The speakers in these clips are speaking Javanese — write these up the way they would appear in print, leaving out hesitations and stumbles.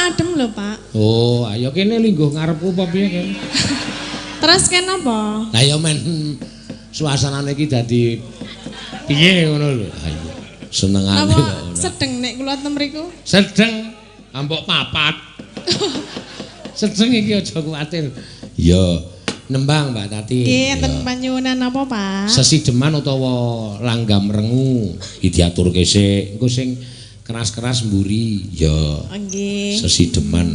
adem lho, Pak. Oh, ayo kene lingguh ngarepku apa piye kene? Terus kenapa? Lah ya men suasanane iki dadi piye ngono lho. Ayo senengane Apa kok ora. Sedeng nek kula ten mriku? Sedeng ambok papat. Sedeng iki aja kuwatir. Ya, nembang Mbak Tati. Nggih, enten Ya. Panyuwunan apa, Pak? Sesideman utawa langgam rengu iki diaturke sik. Engko sing keras-keras mburi. Ya. Oh, nggih. Sesideman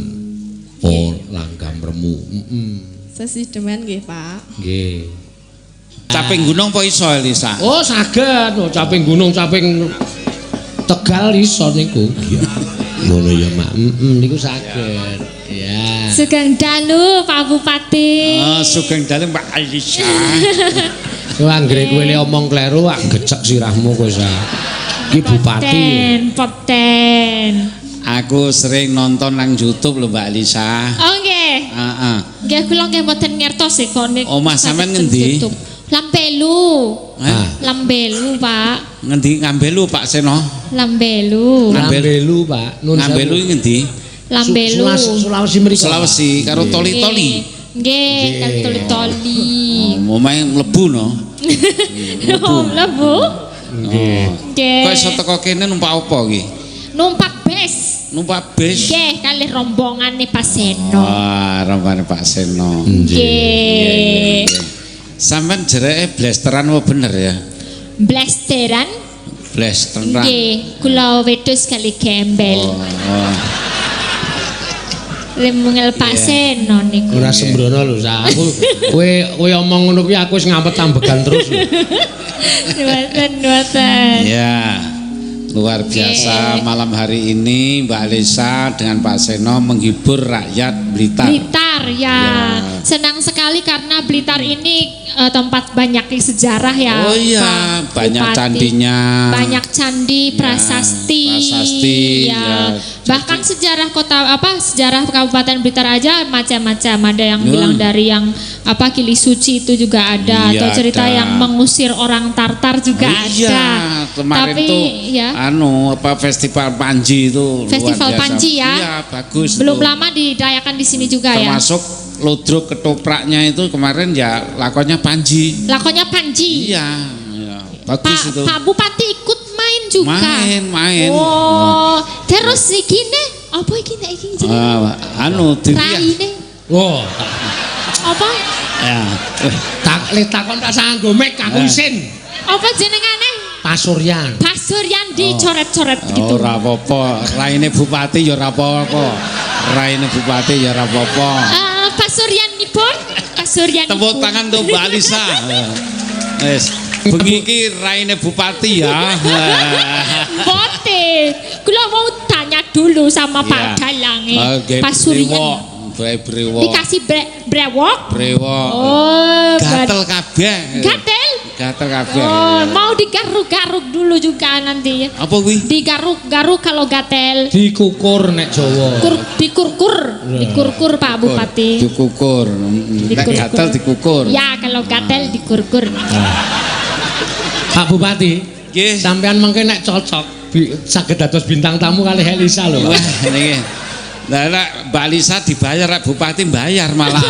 oh langgam remu. Heeh. Sesideman nggih, Pak. Nggih. Caping gunung apa iso, Elisa? Oh, saged. Oh, caping gunung, caping Tegal iso niku. Iya. Ngono ya, Mak. Heeh, niku saged. Ya. Sugeng dalu, Pak Bupati. Oh, sugeng dalu, Mbak Elisa. Kowe anggere kowe le omong kleru, ak gecek sirahmu kowe sa. Iki bupati. Poten, poten. Aku sering nonton nang YouTube lho, Mbak Elisa. Oh nggih. Heeh. Nggih kula nggih mboten ngertos sih kok nek Omah sampean ngendi? YouTube. Lambelu. Ah. Lambelu, Pak. Ngendi Ngambelu, Pak Seno? Lambelu. Ngambelu, Pak. Nun Ngambelu sewu. Ngendi? Lambelu. Sulawesi mriko. Sulawesi karo Toli-toli. Nggih, karo toli-toli. Oh, omahe mlebu no. Oh, mlebu. Nggih. Nggih. Kok iso teko kene numpak apa iki? Numpak bus. Numpak bis. Nggih, kalih rombongane Pak Seno. Wah, rombongane Pak Seno. Nggih. Sampeyan jereke blasteran apa bener ya? Blasteran. Blasteran. Nggih, kula wedhus kali gembel. Oh. Lemungel Pak Seno niku. Ora sembrono lho, Sa. Aku kowe kowe omong ngono kuwi aku wis ngampet ambegan terus lho. Mboten, mboten. Ya. Luar biasa malam hari ini Mbak Elisa dengan Pak Seno menghibur rakyat Blitar. Blitar ya. Ya. Senang sekali karena Blitar ini tempat banyak sejarah ya. Oh iya, Pak banyak Bupati. Candinya. Banyak candi, Ya, prasasti. prasasti, ya. ya. Bahkan sejarah kota apa sejarah Kabupaten Blitar aja macam-macam. Ada yang bilang dari yang apa Kili Suci itu juga ada Iya, atau cerita ada. yang mengusir orang Tartar juga Oh iya, ada. Kemarin Tapi tuh ya anu apa festival Panji itu luar Festival biasa. Panji ya. Iya, bagus Belum itu. lama dirayakan di sini juga ya. Termasuk ludruk ketopraknya itu kemarin ya lakonnya Panji. Lakonnya Panji. Iya, iya. Bagus Pak, itu. Pak Bupati ikut main juga. Main, main. Oh, terus iki ne apa iki nek iki jenenge? Ah, anu diriah. Raine. Wah, Apa? Ya. tak le takon tak sanggo mek aku isin. Apa jenengane? Pasuryan. Pasuryan dicoret-coret gitu. Ora apa-apa, raine bupati ya ora apa-apa. Raine bupati ya ora apa-apa. Eh, Pasuryanipun, Pasuryanipun. Tepuk tangan tuh Mbak Alisa. Wis, bengi iki raine bupati ya. Bote. Kula mau tanya dulu sama Pak Dalang. Oke, Pasuryan. brewok, brewok. Dikasih brewok. Brewok. Oh, Gatel kabeh. Gatel? Gatel kabeh. Oh, mau digaruk-garuk dulu juga nanti. Apa kuwi? Digaruk-garuk kalau gatel. Dikukur nek Jawa. Kur, dikurkur, dikurkur Pak Bupati. Dikukur. Nek Dikukur. gatel dikukur. Ya, kalau gatel dikurkur. Pak Bupati, Nggih. sampean mengke nek cocok saged dados bintang tamu kalih Elisa lho, Pak. Wah, niki. Lah nek Mbak Lisa dibayar, nek bupati bayar malah.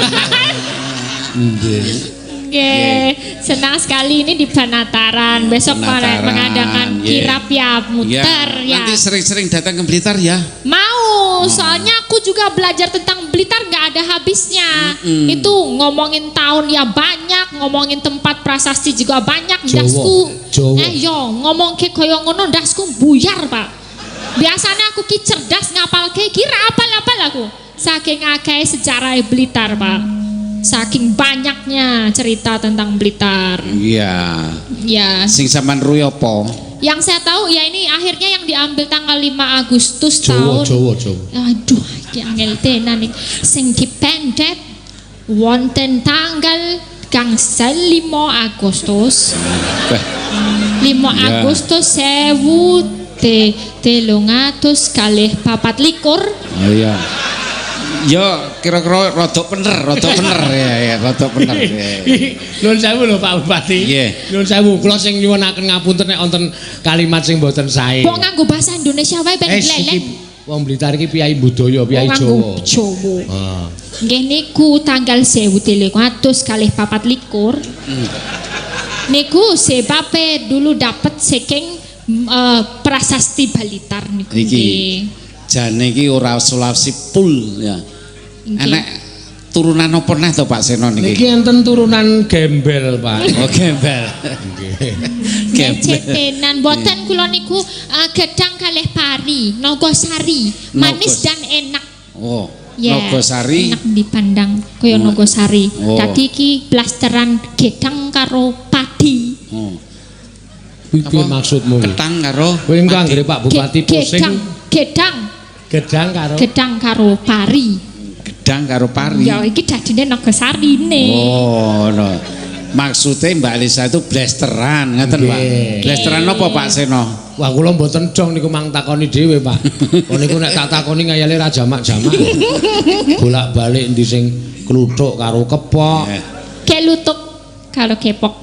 Nggih. Oke, senang sekali ini di Panataran. Besok Panataran, mengadakan kirap ya, muter ya. Nanti sering-sering datang ke Blitar ya. Mau, soalnya aku juga belajar tentang Blitar nggak ada habisnya. Itu ngomongin tahun ya banyak, ngomongin tempat prasasti juga banyak. Jawa, Ndasku, Jawa. eh yo ngomong ke koyo ngono ndasku buyar, Pak. Biasanya aku ki cerdas ngapal ke kira apal-apal aku. Saking akeh sejarah Blitar, Pak. Saking banyaknya cerita tentang Blitar. Iya. Ya. Sing sampean ruwi apa? Yang saya tahu ya ini akhirnya yang diambil tanggal 5 Agustus Jawa, tahun Jawa, Jawa. Aduh, iki angel tenan iki. Sing dipendet wonten tanggal gangsal 5 Agustus. Wah, 5 Ya. Agustus 1324. oh iya. Yo kira-kira rodok bener ya, ya, rodok bener. Ya, ya. Nuwun sewu lho Pak Bupati. Nggih. Nuwun sewu kula sing nyuwunaken ngapunten nek wonten kalimat sing mboten sae. Kok nganggo bahasa Indonesia wae ben Eh, gleleng. iki Wong Blitar iki piyai budaya, piyai Jawa. Jawa. Ah. Nggih niku tanggal 1324. Niku sebabe dulu dapet saking prasasti Balitar niku. Iki. Jane iki ora Sulawesi pul ya. Enek turunan apa neh to Pak Seno niki? Niki enten turunan gembel, Pak. Oh, gembel. Nggih. Gembel. Ngecetenan boten kula niku gedang kalih pari, Nogosari, manis dan enak. Oh, Ya, Nogosari. Enak dipandang kaya Nogosari. Oh. Dadi iki blasteran gedang karo padi. Oh. Kuwi piye maksudmu iki? Ketang karo Kowe engko anggere Pak Bupati pusing Gedang, gedang karo gedang karo pari. Gedang karo pari. Ya iki dadine Nogosarine. Oh, no. Maksudnya Mbak Lisa itu blasteran, ngoten Pak. Blasteran apa Pak Seno? Wah kula mboten dong niku mang takoni dhewe, Pak. Oh niku nek tak takoni ngayale ra jamak-jamak. Bolak-balik endi sing kluthuk karo kepok. Kelutuk karo kepok.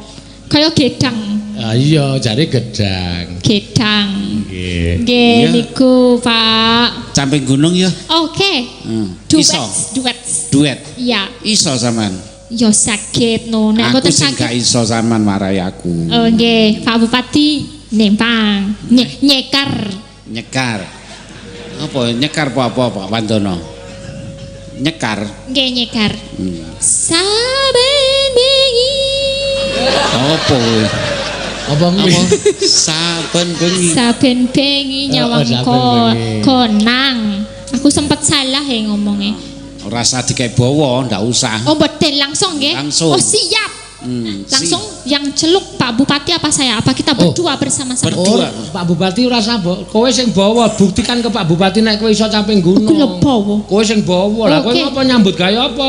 Kaya gedang, Ah iya, jare gedang. gedang. Nggih. Nggih Iya. niku, Pak. Camping gunung ya? Oke. Hmm. Duet, Iso. duet. Duet. Iya. Iso sampean. Yo sakit no, nek Aku mboten sing gak sakit. iso sampean warai aku. Oh nggih, Pak Bupati nempang, nyekar. Nyekar. Apa nyekar apa apa Pak Wandono? Nyekar. Nggih nyekar. Saben bengi. Apa kuwi? Apa kuwi? Apa? Saben bengi. Saben bengi nyawang Oh, saben bengi. konang. Aku sempet salah ya ngomongnya. Ora usah dikek bawa, ndak usah. Oh betul langsung nggih. Langsung. Oh siap. Langsung yang celuk Pak Bupati apa saya? Apa kita Oh. berdua bersama-sama? Berdua. Oh, Pak Bupati ora usah kowe sing bawa, buktikan ke Pak Bupati nek kowe iso caping gunung. Aku lho bawa. Kowe sing bawa. Lah kowe Oke. ngapa nyambut gawe apa?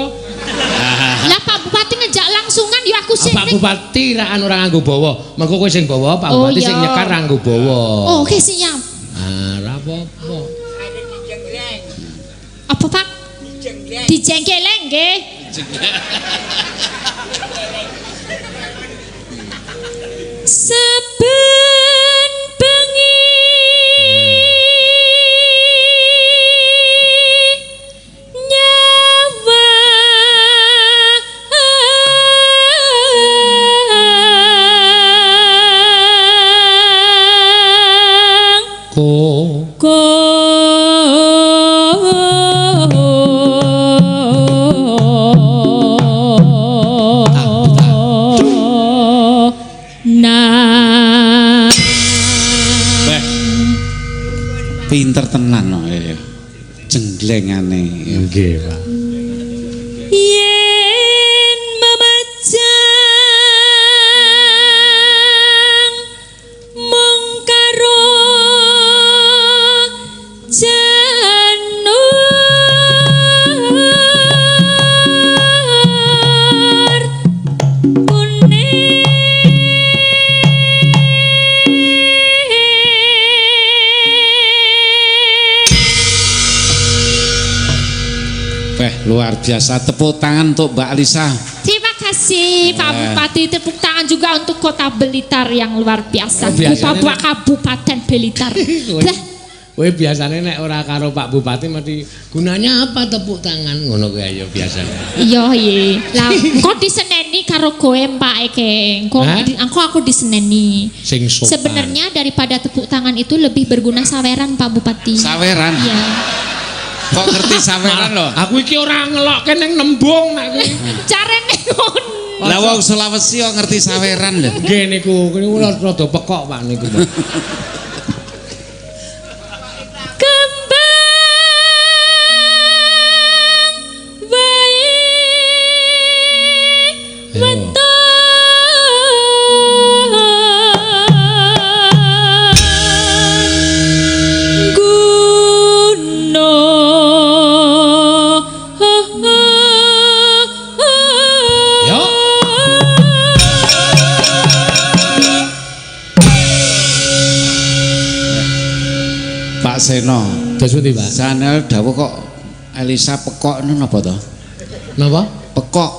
Lah Pak Bupati ngejak langsungan ya aku Ah, sing Pak Bupati ra ora nganggo bawa. Mengko kowe sing bawa, Pak Oh, Bupati sing iya. nyekar ra nganggo bawa. Oh, oke siap. Ah, ora apa-apa. Apa Pak? Dijengkeleng nggih. Saben bengi nyawa Ko ko na Beh. Pinter tenan no ya. Jengglengane. nggih, Pak. Yen memajang mung karo janur kuning. Beh, luar biasa tepuk tangan untuk Mbak Alisa. Terima kasih Pak Bupati, tepuk tangan juga untuk Kota Blitar yang luar biasa. Oh, biasanya Bapak Kabupaten Blitar. Lah, Kowe biasane nek ora karo Pak Bupati mesti gunanya apa tepuk tangan ngono kuwi ayo biasane. iya iya. Lah, engko diseneni karo kowe Pak Eke. Engko Hah? engko aku diseneni. Sing sopan. Sebenarnya daripada tepuk tangan itu lebih berguna saweran Pak Bupati. Saweran. Iya. Kok ngerti saweran lho? Aku iki ora ngelokke ning nembung nek kuwi. Carane ngono. Lah wong Sulawesi kok ngerti saweran lho. Nggih niku, niku rada pekok Pak niku. Pak. Kembang wae Ayo. weton gunung. Yo. Pak Seno. Terus pundi, Pak? Sanel dawuh kok Elisa pekok ngono napa to? Napa? Pekok.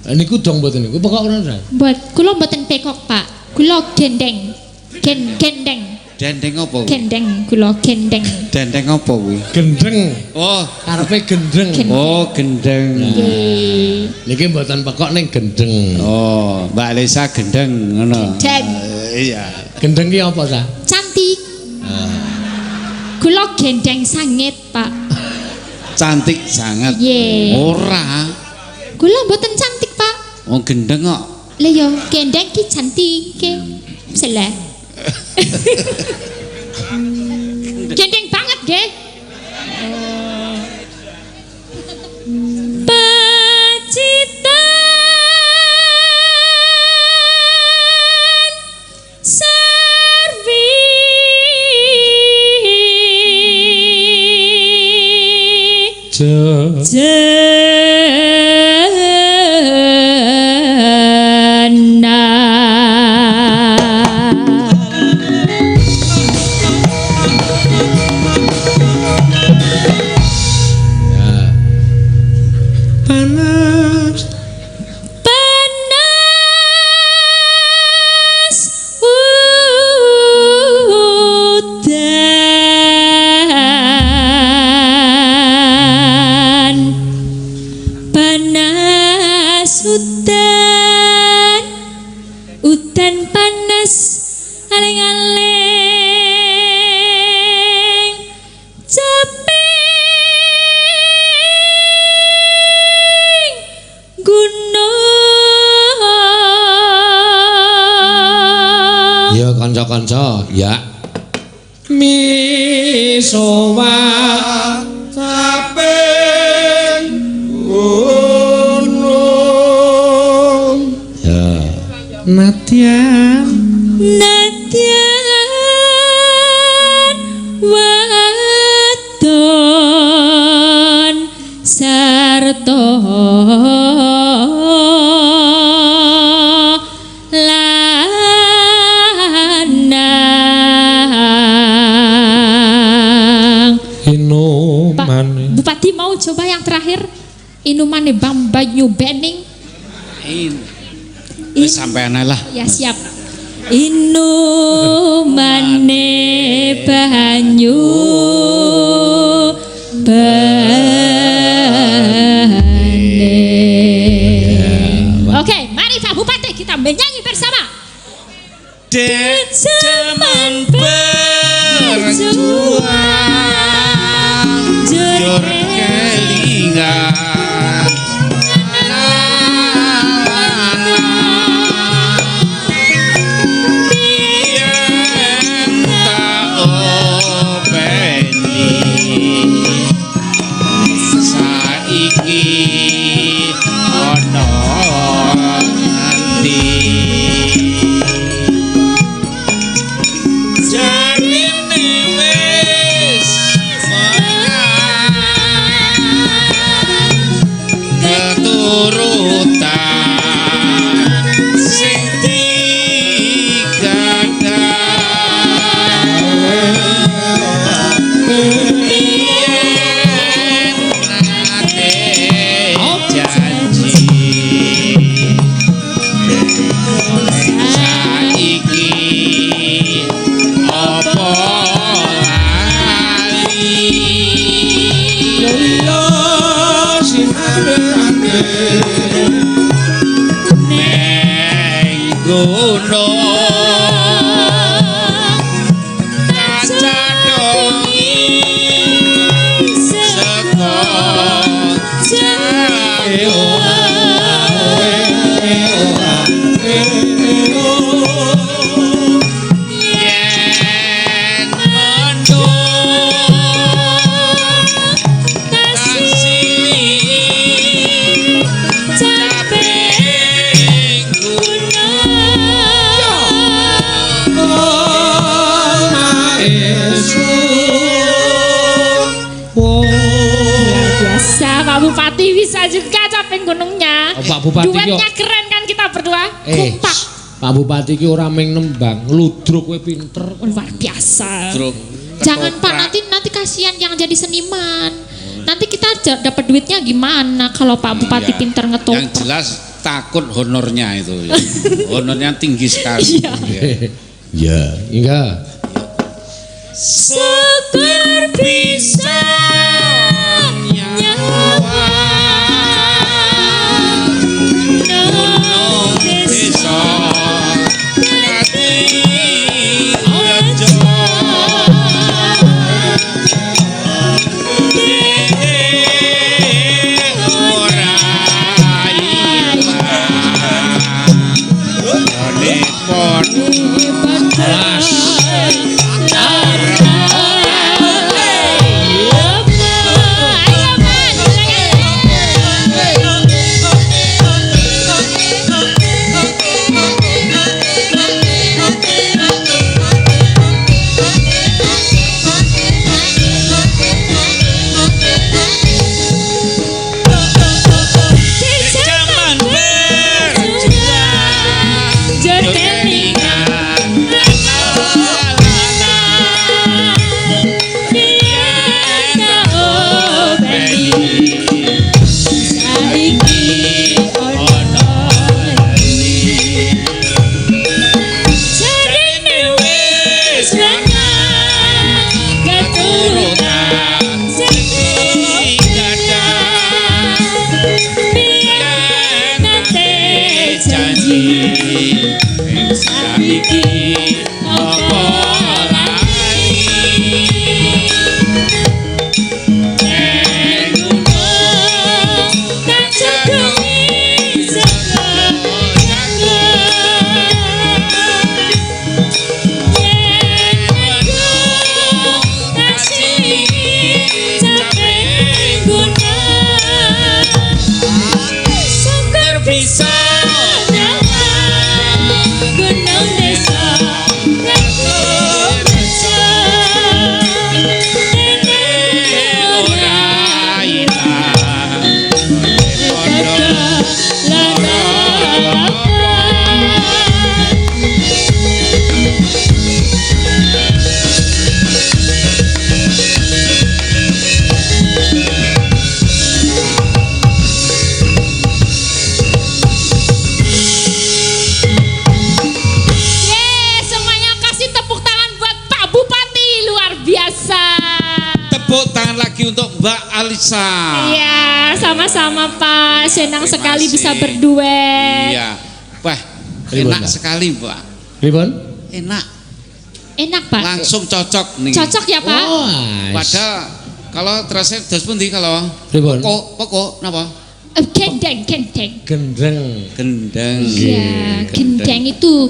Niku dong mboten niku pekok ora ora. Buat kula mboten pekok, Pak. Kula gendeng. Gendeng. Dendeng apa kuwi? Gendeng kula gendeng. Dendeng apa kuwi? Gendeng. Oh, Karepe gendeng. oh gendeng. Nggih. Niki mboten pekok ning gendeng. Oh, Mbak Lisa gendeng ngono. Gendeng. Iya. Gendeng ki apa sa? Cantik. Kula gendeng sanget, Pak. Cantik sangat. Nggih. Ora. Kula mboten cantik, Pak. Oh gendeng kok. Lah yo gendeng ki cantik ke. Seleh. Gendeng banget nggih. Pacitan Sarwi Jena. Panas. Panas udan, panas udan, udan panas aling-aling caping gunung. Ya kanca-kanca, ya. Misowa Caping gunung. Ya. Nadyan Nadyan wadon sarta lanang. Pak Inumane. Bupati mau coba yang terakhir inumane Bang Banyu Bening. Wis sampean ae lah. Ya siap. Inumane banyu bening. Oke, mari Pak Bupati kita menyanyi bersama. Dek Zaman berjuang jur kelingan. Yen tak openi saiki ana nganti jarine wis menang keturutan sing digadang yen nate janji saiki apa lali neng gunung kacadongi saka jauh. Yen mendung tasih caping gunung. Luar biasa Pak Bupati bisa juga caping gunungnya. Oh, Pak Bupati Duetnya keren kan kita berdua. Kompak. Pak Bupati ki ora mung nembang, ludruk kowe pinter. Luar biasa. Ludruk. Jangan Pak, Ketoprak. nanti kasihan yang jadi seniman. Nanti kita dapat duitnya gimana kalau Pak Bupati Iya. pinter Yang ngetoprak? jelas takut honornya itu. Ya. Honornya tinggi sekali. Iya. Iya. Ya, enggak. Syukur bisa nyawang gunung desa dadi rejo dene ora ilang one padha Alas. Jaman berjuang kelingan janji saiki apa lali bisa Gunung desa ora ilang padha Yeay, semuanya kasih tepuk tangan buat Pak Bupati, luar biasa. Tepuk tangan lagi untuk Mbak Alisa. Iya, sama-sama Pak. Senang Terima sekali kasih. bisa berduet. Iya. Wah, Pripun, enak Pak? sekali, Mbak. Pripun? Enak. Enak Pak. Langsung cocok nih. Cocok ya Pak? Oh, Padahal kalau terasa dos pundi kalau Pripun? pokok pokok napa? Gendeng, gendeng. Gendreng. Gendeng. Iya, gendeng itu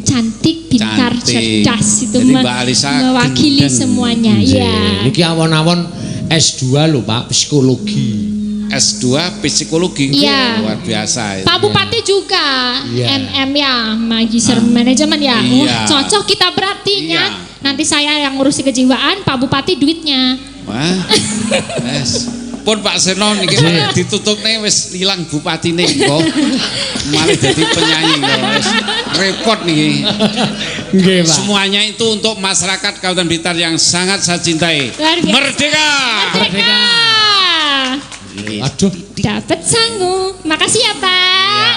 cantik, pintar, Cantik. cerdas itu Jadi Mbak Alisa mewakili gendeng. semuanya. Iya. Niki awon-awon S2 lho Pak, psikologi. S2 psikologi. Iya. Luar biasa itu. Pak Bupati juga Iya. MM ya, Magister Manajemen ya. Iya. Wah, cocok kita berarti Iya. ya. Nanti saya yang ngurusi kejiwaan, Pak Bupati duitnya. Wah. Wes. Pun Pak Seno niki ditutukne wis ilang bupatine engko. Malah dadi penyanyi engko. Wis repot niki. Nggih, Pak. Semuanya itu untuk masyarakat Kabupaten Blitar yang sangat saya cintai. Luar biasa. Merdeka. Merdeka. Aduh, Dapat sangu. Makasih ya, Pak. Ya.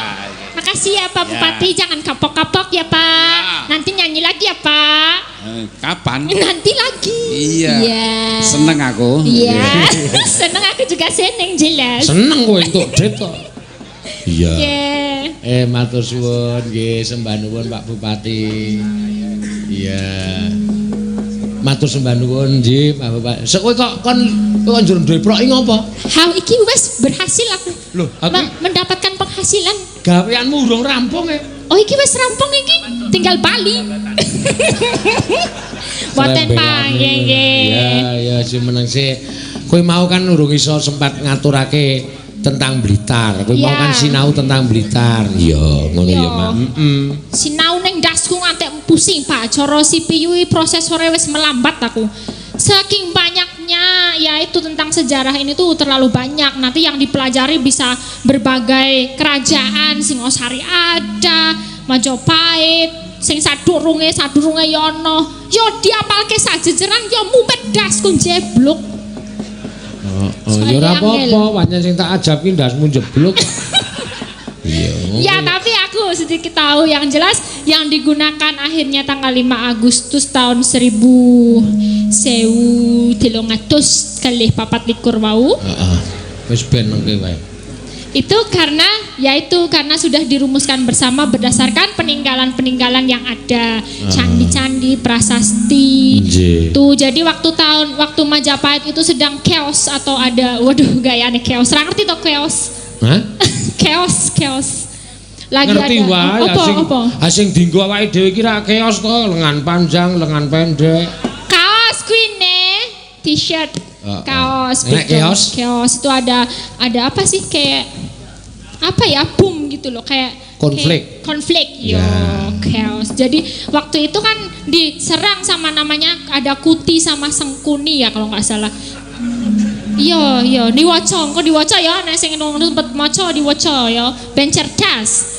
Makasih ya Pak Ya. Bupati, jangan kapok-kapok ya Pak. Ya. Nanti nyanyi lagi ya Pak. Kapan? Nanti lagi. Iya. Iya. Seneng aku. Iya. Seneng aku juga seneng jelas. seneng kowe entuk duit kok. Iya. Iya. Matur suwun nggih, sembah nuwun Pak Bupati. Iya. Matur sembah nuwun nggih Pak Bupati. Sek kowe kok kon kowe kok njur ndreproki ngopo? Hal iki wes berhasil aku. Loh, aku Mendapatkan penghasilan. gaweanmu urung rampung e. Oh iki wes rampung iki, tinggal Bali. Boten Pak, nggih nggih. Ya, ya sing meneng sik. Kowe mau kan urung iso sempat ngaturake tentang Blitar. Kowe mau Iya. kan sinau tentang Blitar. Iya, ngono ya, Iya. Mak. Heeh. Sinau ning ndasku ngantek pusing Pak. Cara CPU i prosesore wis melambat aku. Saking banyaknya ya itu tentang sejarah ini tuh terlalu banyak. Nanti yang dipelajari bisa berbagai kerajaan, Singosari ada, Majapahit, sing sadurunge sadurunge ya ana. Ya diapalke sajejeran ya mumet dasku jeblok. Oh, ya ora Soalnya angel. apa-apa, pancen sing tak ajab ki ndasmu jeblok. Iya. Ya, tapi aku sedikit tahu yang jelas yang digunakan akhirnya tanggal 5 Agustus tahun 1324 wau. Heeh. Wis ben mengke wae. Itu karena yaitu karena sudah dirumuskan bersama berdasarkan peninggalan-peninggalan yang ada, candi-candi, prasasti. Nggih. Tuh, jadi waktu Majapahit itu sedang chaos atau ada, waduh, gayane chaos. Ora ngerti to chaos? Hah? Chaos, chaos. Lagi Ngerti ada wae apa sing apa? Sing dienggo awake dhewe iki ra chaos to, lengan panjang, lengan pendek. Kaos kuwi ne, t-shirt. Heeh. Kaos. Nek betul. chaos? Chaos itu ada apa sih, kayak apa ya, boom gitu loh, kayak Konflik. kayak konflik, yo, Ya. chaos. Jadi waktu itu kan diserang sama namanya ada Kuti sama Sengkuni ya kalau nggak salah. Iya, iya, diwaca, engko diwaca ya, nek sing ngono sempet maca diwaca ya, ben cerdas.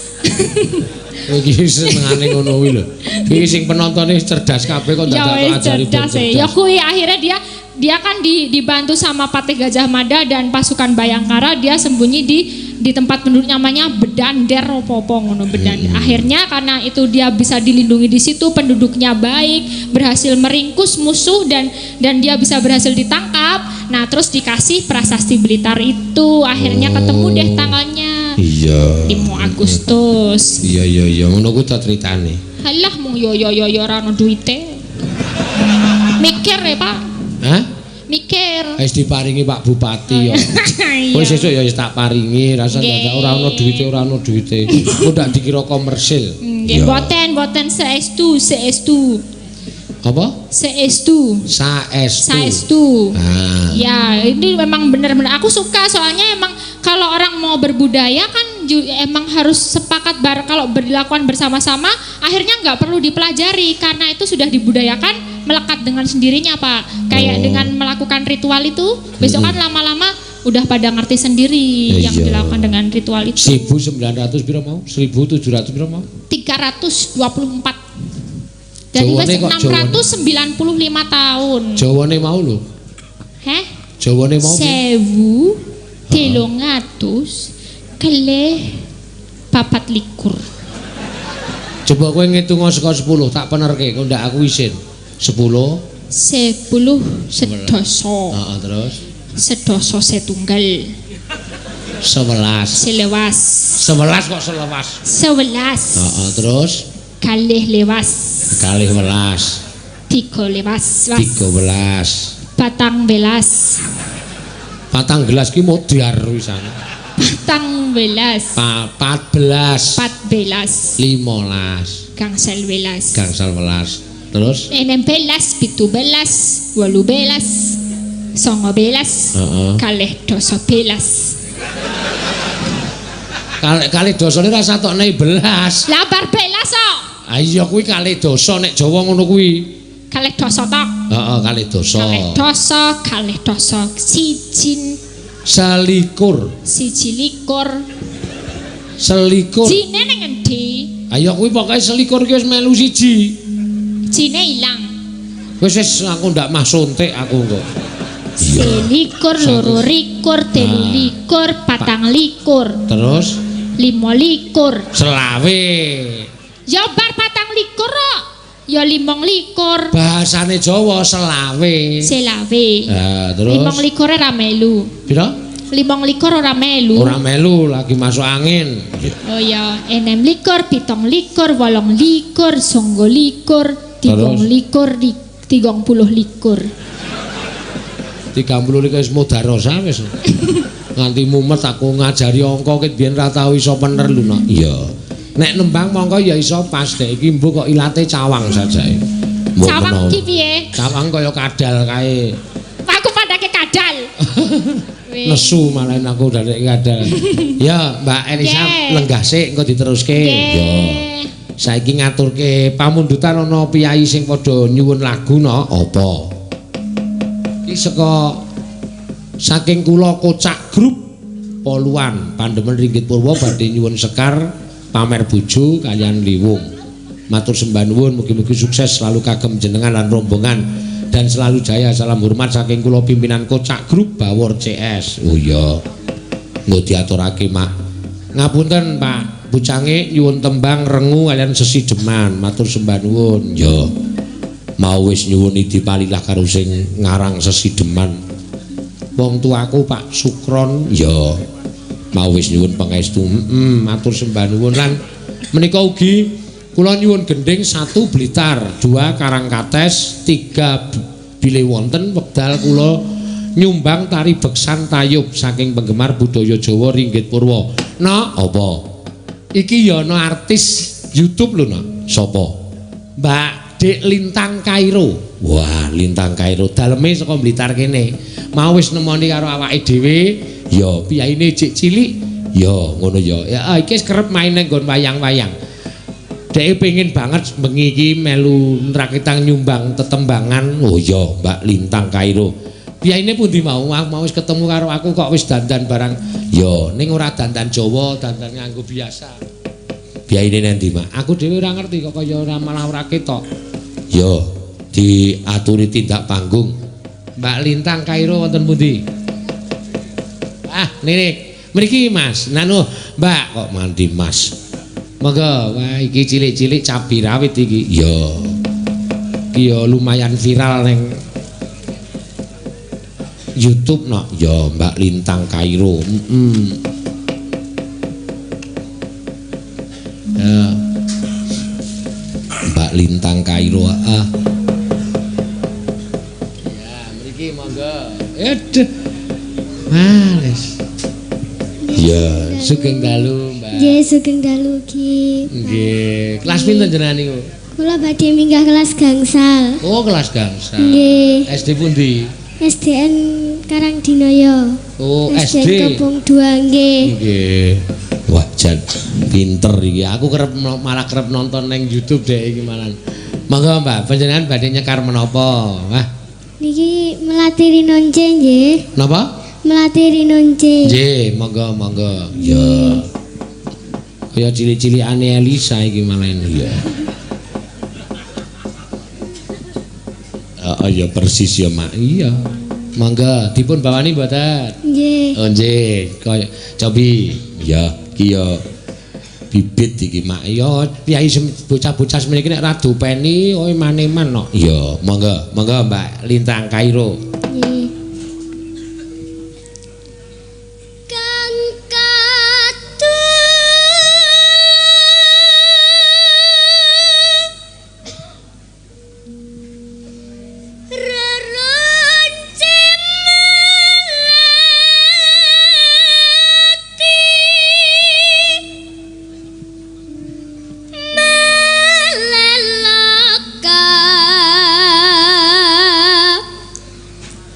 Kowe iki senengane ngono kuwi lho. Iki sing penontone cerdas kabeh kok Ya dadak wis ajari ben cerdas e. Ya kuwi akhirnya dia dia kan dibantu sama Patih Gajah Mada dan pasukan Bayangkara, dia sembunyi di tempat penduduk namanya Bedander opo-opo ngono, Bedander. Akhirnya karena itu dia bisa dilindungi di situ, penduduknya baik, berhasil meringkus musuh dan dia bisa berhasil ditangkap. Nah, terus dikasih prasasti Blitar itu, akhirnya ketemu deh tanggalnya. Iya. 5 Agustus. Iya iya iya, ngono kuwi ta critane. Halah mung yo yo yo yo ora ono duite. Mikir ya, Pak. Hah? Mikir. Wis diparingi Pak Bupati ya. Iya. Kowe sesuk ya wis tak paringi, rasa Nggih. dadak ora ono duwite, ora ono duwite. Kok ndak dikira komersil. Nggih, boten boten saestu, saestu. Apa? Saestu. Saestu. Saestu. Ah. Ya, ini memang benar-benar aku suka soalnya emang kalau orang mau berbudaya kan emang harus sepakat kalau berlakuan bersama-sama, akhirnya nggak perlu dipelajari karena itu sudah dibudayakan melekat dengan sendirinya, Pak. Kayak dengan melakukan ritual itu, besok kan lama-lama udah pada ngerti sendiri yang dilakukan dengan ritual itu. 1900 piro mau? 1700 piro mau? 324. Jadi wis Jawane kok Jawane? 695 tahun. Jawane mau lho. Heh? Jawane mau piye? 1324. Coba kowe ngitung saka 10 tak penerke, kok ndak aku isin. 10. 10 sedoso. Heeh, terus Sedoso setunggal. 11. Selewas. 11 kok selewas. 11. Heeh, terus Kalih lewas. kalih welas, Tiga lewas. 13. Patang belas. Patang gelas ki modar wisan. Patang belas. 14, 14. 15, Gangsal welas. gangsal welas. Terus 16, 17, 18, 19, Heeh. kalih doso belas. Kalih kalih dosane ra satokne belas. Lah bar belas kok. Ah iya kuwi kalih dosa nek Jawa ngono kuwi. Kalih doso tok. Heeh, kalih dosa. Kalih doso, kalih doso sijin, Selikur. siji likur. Selikur. Jine ning endi? Ayo kuwi pokoke selikur ki wis melu siji. Jine ilang. Wis wis aku ndak mah suntik aku kok. Selikur, loro likur, telu Ah. likur, patang likur, Terus limo likur. selawe. Ya bar patang likur kok. Ya limong likur. Bahasane Jawa selawe. Selawe. Ah, terus Limong likure ora melu. pira? Limong likur ora melu. Ora melu lagi masuk angin. Oh ya, enem likur, pitung likur, wolong likur, songgo likur, tigang Terus? likur, 30 likur. 30 likur wis mudarosa wis. Nganti mumet aku ngajari angka ket biyen ra tau iso pener lho nak. Iya. Nek nembang mongko ya iso pas dek iki mbuh kok ilate cawang sajae. Mbok Cawang menawa. ki piye? Cawang kaya kadal kae. Aku padake kadal. Weh. Nesu malah aku dadek kadal. Ya, Mbak Elisa Nggih. lenggah sik engko diteruske. Ya. Nggih. Saiki ngaturke pamundutan ana piyayi sing padha nyuwun lagu no apa? Iki saka saking kula Kocak Grup Poluan Pandemen Ringgit Purwa badhe nyuwun sekar pamer bojo kaliyan liwung. Matur sembah nuwun mugi-mugi sukses selalu kagem jenengan lan rombongan dan selalu jaya. Salam hormat saking kula pimpinan Kocak Grup Bawor CS. Oh iya. Nggo diaturake Mak Ngapunten Pak Bucange nyuwun tembang rengu kalian sesideman matur sembah nuwun. Ya. Mau wis nyuwun idi palilah karo sing ngarang sesideman. Wong tuaku Pak Sukron ya. Mau wis nyuwun pangestu. Heeh, matur sembah nuwun lan menika ugi kula nyuwun gendhing 1 Blitar, 2 Karangkates, 3 bilih wonten wekdal kula nyumbang tari beksan tayub saking penggemar budaya Jawa Ringgit Purwa. Nok, apa? Iki ya ana artis YouTube lho, Nok. Sapa? Mbak Dik Lintang Kairo. Wah, Lintang Kairo daleme saka Blitar kene. Mau wis nemoni karo awake dhewe, ya piyaine jek cilik, ya ngono ya. Ya iki wis kerep main nang nggon wayang-wayang. Dhek pengen banget bengi iki melu nrakitang nyumbang tetembangan. Oh iya, Mbak Lintang Kairo. Piyaine pundi mau? Mau wis ketemu karo aku kok wis dandan barang. Ya, ning ora dandan Jawa, dandan nganggo biasa. Piyaine nendi, Mak? Aku dhewe ora ngerti kok kaya ora malah ora ketok. Ya, diaturi tindak panggung. Mbak Lintang Kairo wonten pundi? Ah, niki. Mriki, Mas. Nanu, Mbak kok mandi, Mas. Monggo, wah iki cilik-cilik cabi rawit iki. Ya. Iki ya lumayan viral ning YouTube nok. Ya, Mbak Lintang Kairo. Heeh. Ya. Mbak Lintang Kairo, ah. Ya, mriki monggo. Aduh. Males. Ya, sugeng dalu, Mbak. Nggih, sugeng dalu ki. Nggih. Kelas pinten jenengan niku? Kula badhe minggah kelas gangsal. Oh, kelas gangsal. Nggih. SD pundi? SDN Karangdinoyo. Oh, SDN SD. Kebong 2 nggih. Nggih. Wah, jan pinter iki. Aku kerep malah kerep nonton nang YouTube deh iki malah. Monggo, Mbak, panjenengan badhe nyekar menapa? Wah, Niki Melati Rinonce nggih. napa? Melati Rinonce. Nggih, monggo monggo. Ya. Kaya cilik-cilikane Elisa iki malah ya. Oh ya persis ya, Mak. Iya. Monggo dipun bawani mboten? Nggih. Oh nggih, kaya cobi. Ya, iki ya bibit iki, Mak. Ya piyai bocah-bocah semene iki nek ra dopeni oh eman-eman kok. Iya, monggo, monggo Mbak Lintang Kairo. Nggih. Kang katon reronce melati melelaka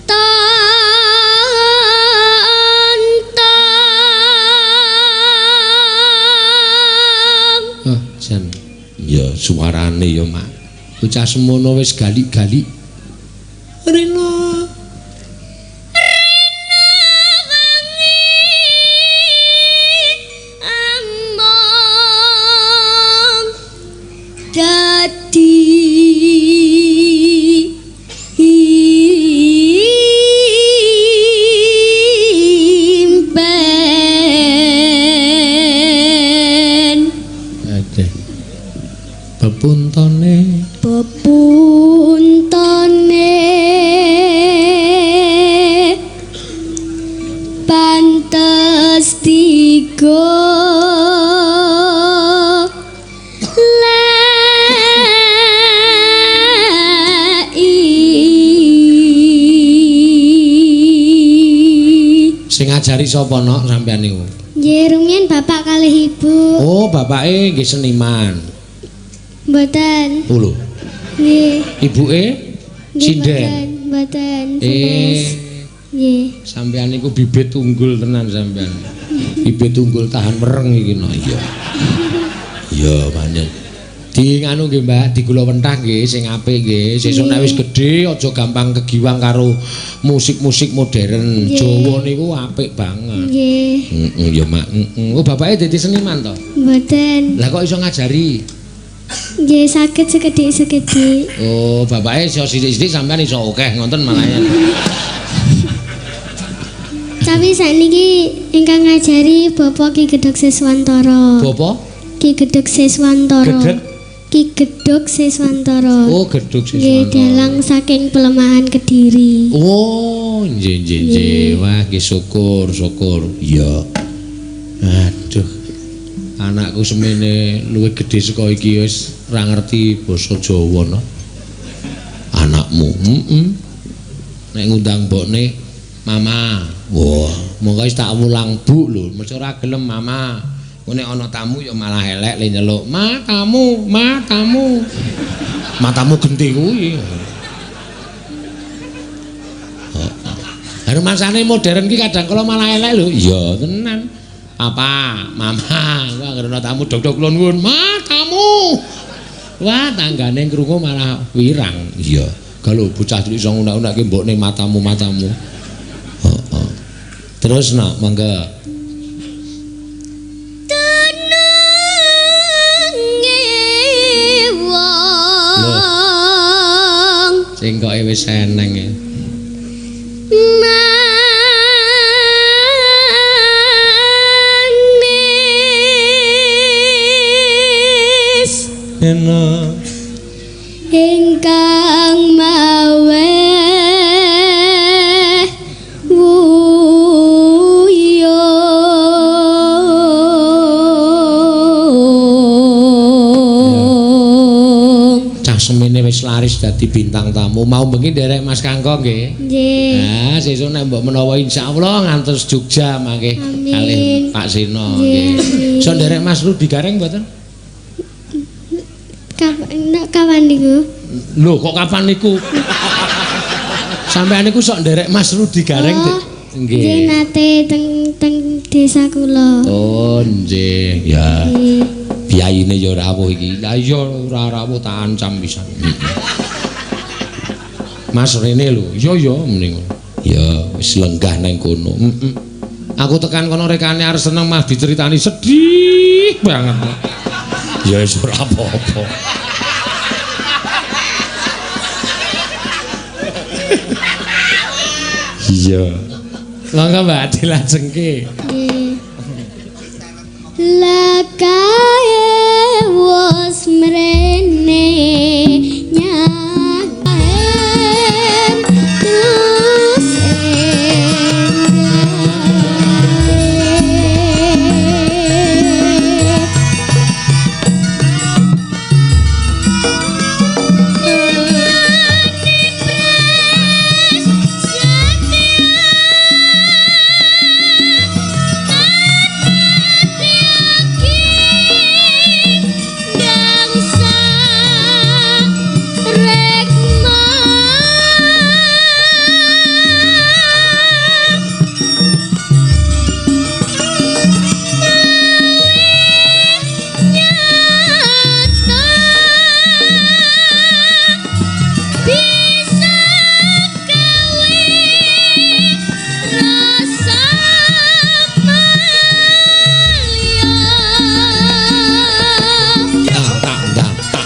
tonton. Oh, jan. Ya suarane ya, Mak. Bocah semono wis galik-galik. Rena. Rena wangi among dadi impen. Aduh. Pepuntone Pepuntone pantes tiga lei. Sing ngajari sapa nok sampean niku? Nggih, rumiyin bapak kalih ibu. Oh, bapake nggih seniman. Mboten. Oh lho, Nggih. ibuke Nggih, sinden. mboten. Mboten. Eh, Sanes. Nggih. sampean niku bibit unggul tenan sampean. Bibit unggul tahan wereng iki no. Iya. Iya, pancen. Di nganu nggih, Mbak, digula wentah nggih sing apik nggih. Sesuk nek wis gedhe aja gampang kegiwang karo musik-musik modern. Nggih. Jawa niku apik banget. Nggih. Heeh, ya, Mak. Heeh. Oh, bapake dadi seniman to? Mboten. Lah kok iso ngajari? Nggih, saged sekedhik-sekedhik. Oh, bapake iso sithik-sithik sampean iso akeh ngoten malah. Tapi sakniki ingkang ngajari Bapak Ki Gedhog Siswantara. Bapak Ki Gedhog Siswantara. Gedheg? Ki Gedhog Siswantara. Oh, Gedhog Nggih, Siswantara. dalang saking Pelemahan Kediri. Oh, nggih nggih nggih. Wah, nggih syukur, syukur. Iya. Aduh. Anakku semene luwih gedhe saka iki wis ora ngerti basa Jawa no. Anakmu, heeh. Nek ngundang mbokne mama. Wah, monggo wis tak wulang Bu lho, mesti ora gelem mama. Engko nek ana tamu ya malah elek le nyeluk, "Ma, tamu, ma, tamu." Matamu genti kuwi. Heeh. Masane modern ki kadang kala malah elek lho. Iya, tenan. Papa, mama, wah anggere ana tamu dok-dok kula nuwun, "Ma, tamu." Wah, tanggane krungu malah wirang. Iya. Kalau bocah cilik iso ngunak-unakke mbokne matamu-matamu. Heeh. Terus nak mangga. Tununge wong Sing koke wis eneng e. Manis Enak. ingkang mawe wuyung. Cah semene wis laris dadi bintang tamu. Mau bengi nderek Mas Kangko nggih. Nggih. Nah, sesuk nek mbok menawa insyaallah ngantos Jogja mangke Amin. kalih Pak Seno Nggih, nggih. amin. So nderek Mas Rudi Gareng mboten? Kapan niku? Lho, kok kapan niku? Sampeyan niku sok nderek Mas Rudi Gareng. Oh, Nggih. Nggih nate teng teng desa kula. Oh, nggih. Ya. Nggih. Biyayine ya rawuh iki. Lah iya ora rawuh tak ancam pisan. Mas rene lho. Iya ya mending. Ya wis lenggah nang kono. Heeh. Aku tekan kono rekane arep seneng mah diceritani sedih banget. Ya wis ora apa-apa. Iya. Monggo Mbak dilajengke. Nggih. Lakae wos mrene nyaen terus enggae. Bisa gawe rasa mulia. Tak tak tak tak.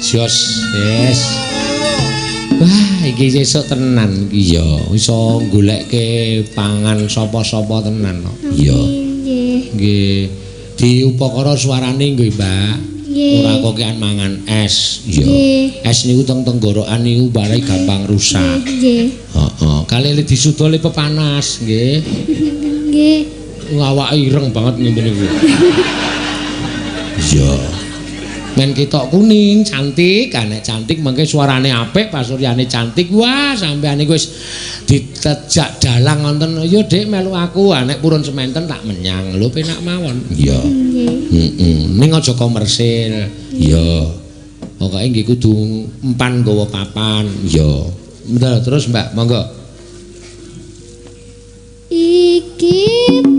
Jos, yes. Wah, iki sesuk tenan iki ya. Iso goleke pangan sapa-sapa tenan kok. Iya. Nggih. Nggih. Diupakara suarane nggih, Mbak. Nggih. Ora kokean mangan es. Iya. Nggih. Es niku teng tenggorokan niku barai gampang rusak. Nggih. Heeh. Kali li disuda li pepanas, nggih. Nggih. Awake ireng banget ngene niku. Iya. Men ketok kuning, cantik, ah, nek cantik mengke suarane apik, pasuryane cantik. Wah, sampeyan niku wis ditejak dalang wonten. Yo Dik melu aku, ah, nek purun sementen tak menyang. Lho penak mawon. Iya. Nggih. Heeh. Ning aja komersil. Iya. Pokoke nggih kudu empan nggawa papan. Iya. Betul, terus Mbak, monggo. Iki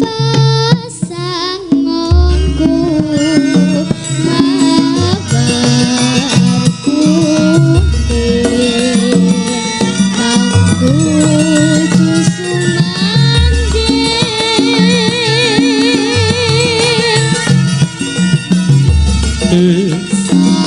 pasanganku mawarku kang kudu sumandhing saya tresna.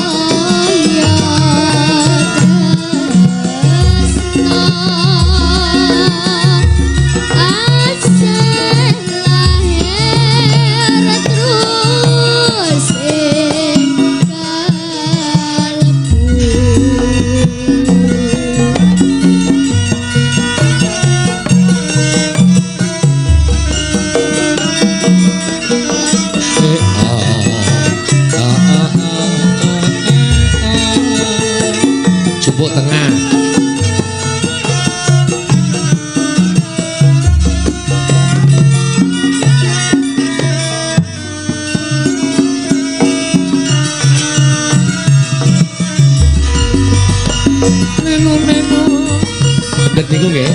nggih.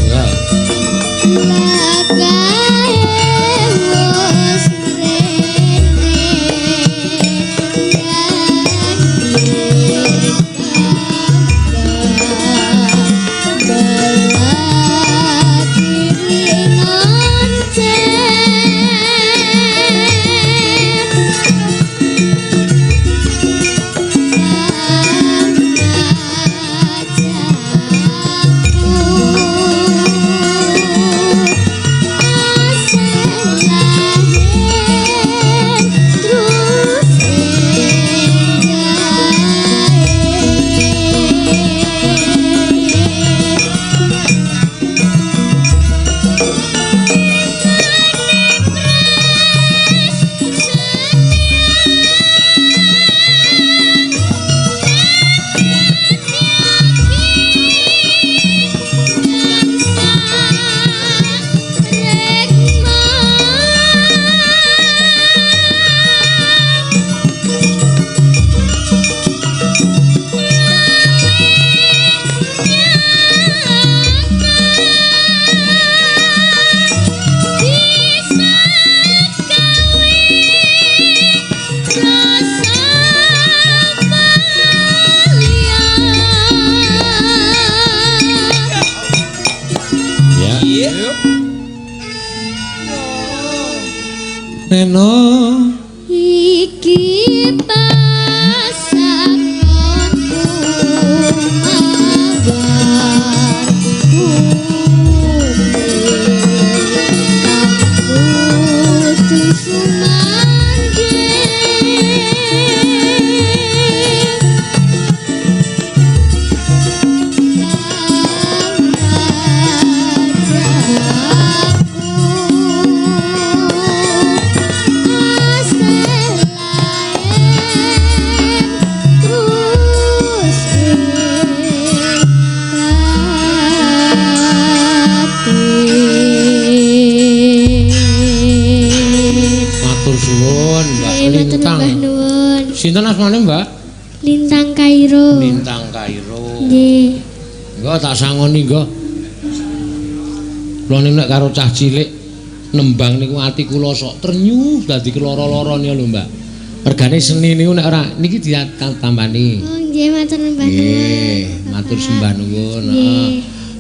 Ya. Neno iki pasanganku mawar kuning putih sumangge Matur suwun Mbak Lintang. Sinten asmane Mbak? Lintang Kairo. Lintang Kairo. Nggih. Engko tak sangoni nggo. Kula nek karo cah cilik nembang niku ati kula sok trenyuh dadi keloro-loro niku lho Mbak. Regane seni niku nek ora niki ditambani. Oh nggih matur sembah nuwun. Nggih, matur sembah nuwun. Heeh.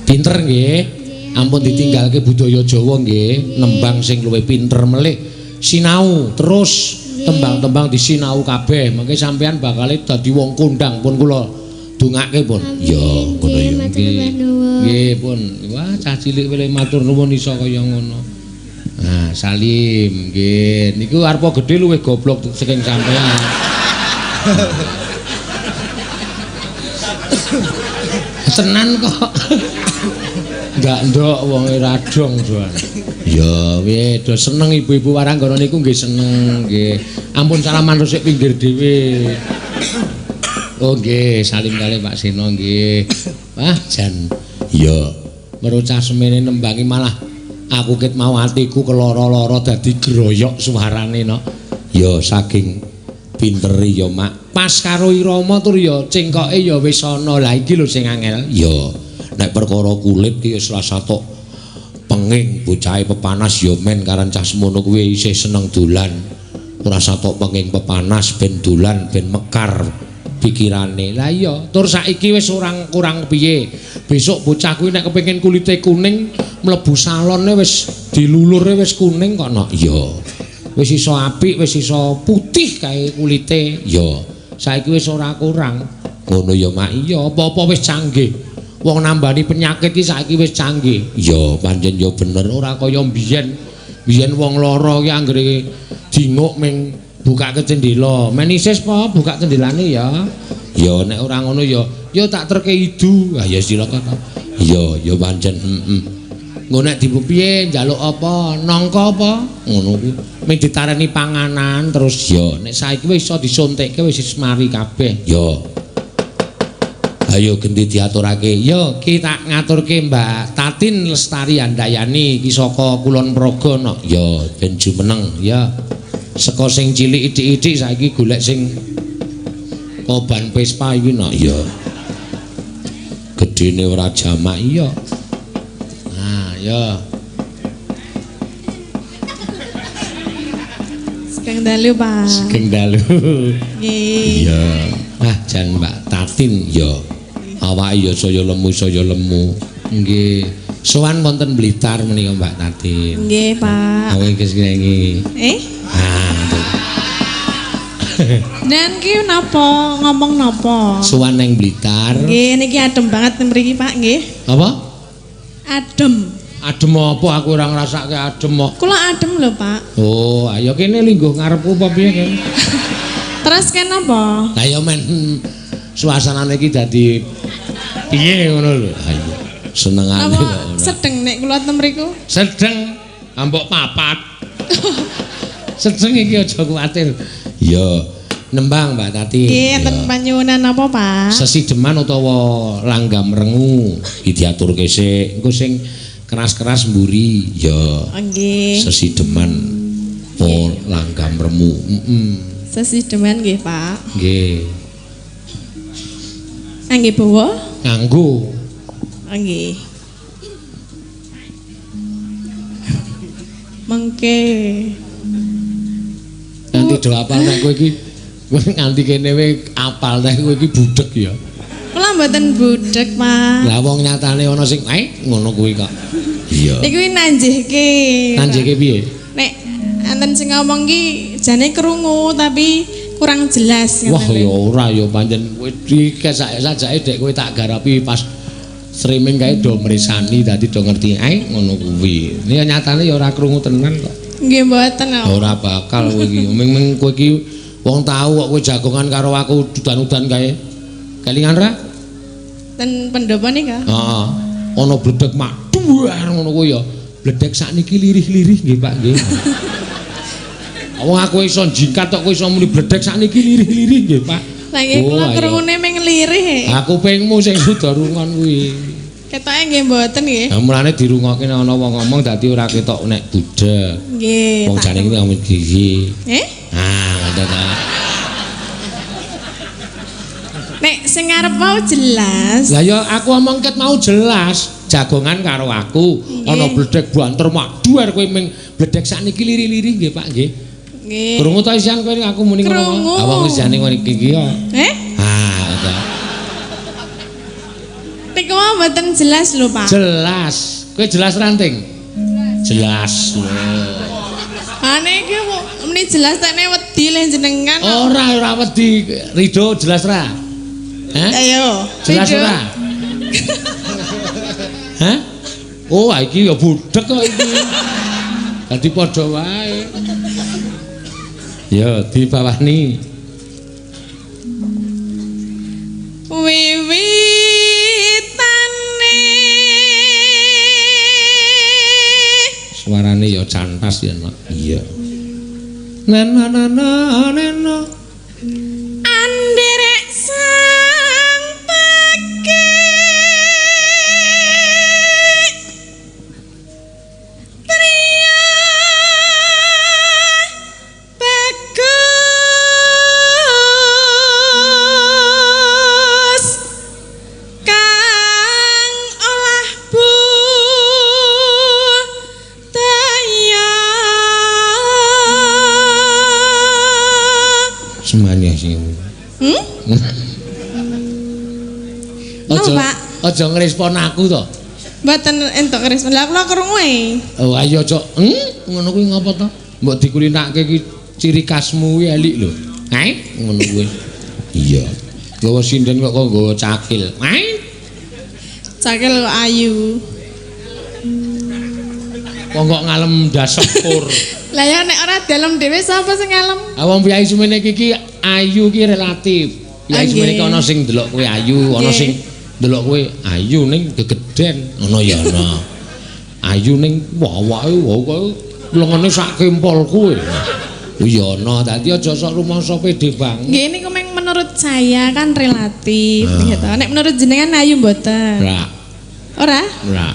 Pinter nggih. Ampun ditinggalke budaya Jawa nggih, nembang sing luwih pinter melih sinau terus tembang-tembang disinau kabeh. Mengke sampean bakale dadi wong kondang pun kula dongake pun. Ya, ngono ya. Matur nuwun. Nggih pun. Wah, cah cilik wele matur nuwun iso kaya ngono. Nah, Salim nggih. Niku arepa gedhe luwih goblok saking sampean. Tenan kok. Ndak ndok wonge radong doan. Ya, piye do seneng ibu-ibu waranggana niku nggih seneng nggih. Ampun salaman resik pinggir dhewe. Oh nggih, salim kalih Pak Seno nggih. Wah, jan. Ya, merocah semene nembangi malah aku ket mau atiku keloro-loro dadi groyok suarane no. Ya saking pintere ya Mak. Pas karo irama tur ya cengkoke ya wis ana. Lah iki lho sing angel. Ya, nek perkara kulit ki wis rasa tok penging bocahe pepanas ya men karan cah semono kuwi isih seneng dolan. Ora satok penging pepanas ben dolan ben mekar pikirane. Lah iya, tur saiki wis ora kurang piye. Besok bocah kuwi nek kepengin kulite kuning mlebu salone wis dilulure wis kuning kok no. Iya. Wis iso apik, wis iso putih kae kulite. Ya. Saiki wis ora kurang. Ngono ya Mak. Iya, apa-apa wis canggih. Wong nambani penyakit iki saiki wis canggih. Ya, pancen ya bener ora kaya mbiyen. Biyen wong lara ki anggere dinguk ming bukake cendela. Men isis po buka cendelane ya. Ya nek ora ngono ya ya tak terke idu. Ah ya silakan. Ya, ya pancen heeh. Engko nek dipiye njaluk apa? Nangka apa? Ngono kuwi. Ming ditareni panganan terus ya nek saiki wis iso disuntikke wis mari kabeh. Ya. Ayo genti diaturake. Ya ki tak ngaturke Mbak Tatin Lestari Handayani iki saka Kulon Progo no. Ya ben jumeneng ya. Saka sing cilik ithik-ithik saiki golek sing koban Vespa iki no. Ya. Gedene ora jamak iya. Nah, ya. Sugeng dalu, Pak. Sugeng dalu. Nggih. Iya. Wah, jan Mbak Tatin ya. Awake ya saya lemu saya lemu. Nggih. Sowan wonten Blitar menika Mbak Tatin. Nggih, Pak. Aku iki nyanyi. Eh? Ah, tuh. Dan ki napa ngomong napa? Sowan nang Blitar. Nggih, niki adem banget mriki, Pak, nggih. Apa? Adem. Adem apa aku ora ngrasake adem kok. Kula adem lho, Pak. Oh, ayo kene lingguh ngarepku apa piye kene? Terus kenapa? Lah ya men suasanane iki dadi piye ngono lho. Ayo senengane Napa kok ora. sedeng nek kula ten mriku? Sedeng ambok papat. Sedeng iki aja kuwatir. Ya, nembang Mbak Tati. Nggih, enten panyuwunan napa, Pak? Sesideman utawa langgam rengu iki diaturke sik. Engko sing keras-keras mburi ya. Nggih. Sesideman po langgam remu. Heeh. Sesideman nggih, Pak. Nggih. Angge bawa? Nganggo. Nggih. Mengke. Nganti do apal nek kowe iki kowe nganti kene we apal nek kowe iki budheg ya. Kula mboten budheg, Pak. Lah wong nyatane ana sing ngono kuwi kok. Iya. Niku nanjihke. Nanjihke piye? Nek enten sing ngomong ki jane krungu tapi kurang jelas. Wah ya ora ya pancen kowe iki sajake dek kowe tak garapi pas streaming kae do mresani dadi do ngerti ngono kuwi. Ini nyatane ya ora krungu tenan kok. Nggih mboten. Ora bakal kowe iki. Ming kowe iki wong tau kok kowe jagongan karo aku udan-udan kae. Kelingan ra? Ten pendopo nika. Heeh. Ana bledek mak duar ngono kuwi ya. Bledek sakniki lirih-lirih nggih Pak nggih. Wong aku iso jingkat kok kowe iso muni bledek sakniki lirih-lirih nggih Pak. Lah nggih kula krungune ming lirih. Aku pengmu sing kudu rungon kuwi. Ketoke nggih mboten nggih. Lah mulane dirungokke nek ana wong ngomong dadi ora ketok nek budheg. Nggih. Wong jane iki ngomong gigi. Eh? Ah, ngoten ta. Nek sing ngarep mau jelas. Lah ya aku omong ket mau jelas, jagongan karo aku. Ana bledek banter mak duar kowe ming bledek sakniki liri-liri nggih Pak nggih. Nggih. Krungu ta isian kowe aku muni ngono. Ah wong wis jane ngono iki ya. Eh? Ah, ngoten. Niku mau mboten jelas lho, Pak. Jelas. Kowe jelas ranting? Jelas. Ane iki muni jelas tekne wedi le jenengan. Ora ora wedi. Ridho jelas ra? Hah? Ayo. Jelas ora? Hah? Oh, iki ya budheg kok iki. Dadi padha wae. Ya, dibawani. Wiwitane suarane ya cantas ya, Nak. Iya. Nena nena nena anderek sang pake pria bagus kang olah budaya. Semane sing. Hmm? Aja, Pak? aja ngrespon aku to. Mboten entuk respon. Lah kula krungu e. Oh ayo aja. Ngono kuwi ngopo to? Mbok dikulinake iki ciri khasmu kuwi elik lho. Heh, ngono kuwi. Iya. Gawa sinden kok kok nggawa cakil. Heh. Cakil kok ayu. Wong kok ngalem dasepur. Lah ya nek ora dalem dhewe sapa sing ngalem? Ah wong piyai semene iki ayu ki relatif. Piyai semene iki ana sing ndelok kowe ayu, ana sing ndelok kowe ayu ning gegeden, ngono ya ana. Ayu ning awake kowe lengene sak kempol kowe. Iya ana, dadi aja sok rumangsa pede banget. Nggih niku meng menurut saya kan relatif gitu. Nek menurut jenengan ayu mboten? Ora. Ora? Ora.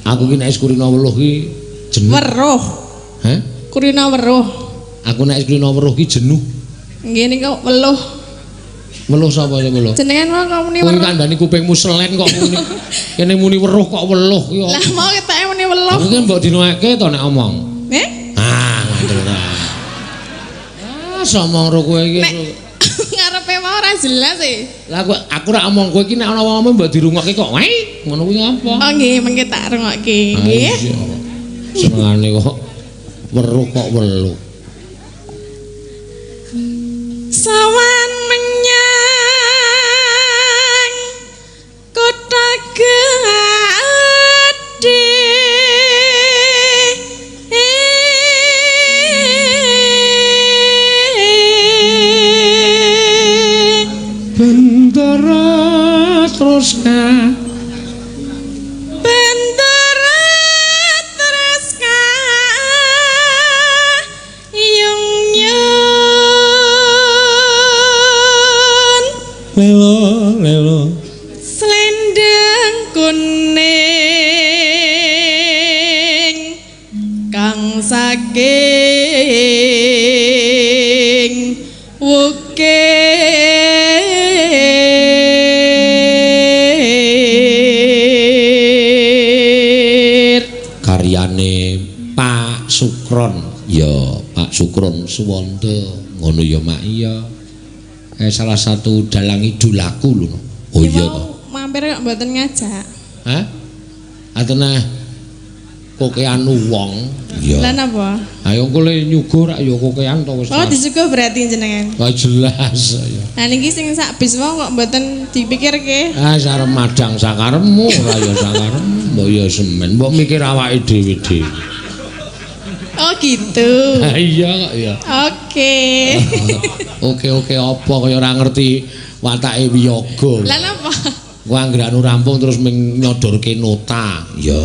Aku ki nek wis kurina weluh ki jenuh. Weruh. Hah? Kurina weruh. Aku nek wis kurina weruh ki jenuh. Nggih niku weluh. Weluh sapa sing weluh? Jenengan mau kok muni Kowe weruh. kandhani kupingmu selen kok muni. Kene muni weruh kok weluh ki. Lah mau ketoke muni weluh. Aku ki mbok dinoake to nek omong. Eh? Ah, ngandel ta. Ah, somong ro kowe iki. Nek ngarepe mau ora jelas e. Lah aku ora omong kowe iki nek ana wong omong mbok dirungokke kok. Weh, ngono kuwi ngapa? Oh nggih, mengke tak rungokke nggih. Senengane kok weruh kok weluh. Sawan menyang kota gedhe Bendara terus ka Bendara terus ka yung yun lelo lelo selendang kuning kang saking wukir. Karyane Pak Sukron. Ya, Pak Sukron Suwanda. Ngono ya, Mak. Iya. Salah satu dalang idolaku lho. Oh iya to. Mampir kok mboten ngajak. Hah? Atene kokean wong. Iya. Lah napa? Ayo engko le nyuguh rak ya kokean to wis. Oh disuguh berarti jenengan. Wah jelas ya. Lah niki sing sak bis wong kok mboten dipikirke. Ah sarem madang sakarepmu ora ya sakarepmu. Mbok ya semen, mbok mikir awake dhewe-dhewe. Oh gitu. Ha iya kok ya. Oke. Oke-oke apa kaya ora ngerti watake wiyaga. Lah napa? Ku anggere anu rampung terus ming nyodorke nota. Ya.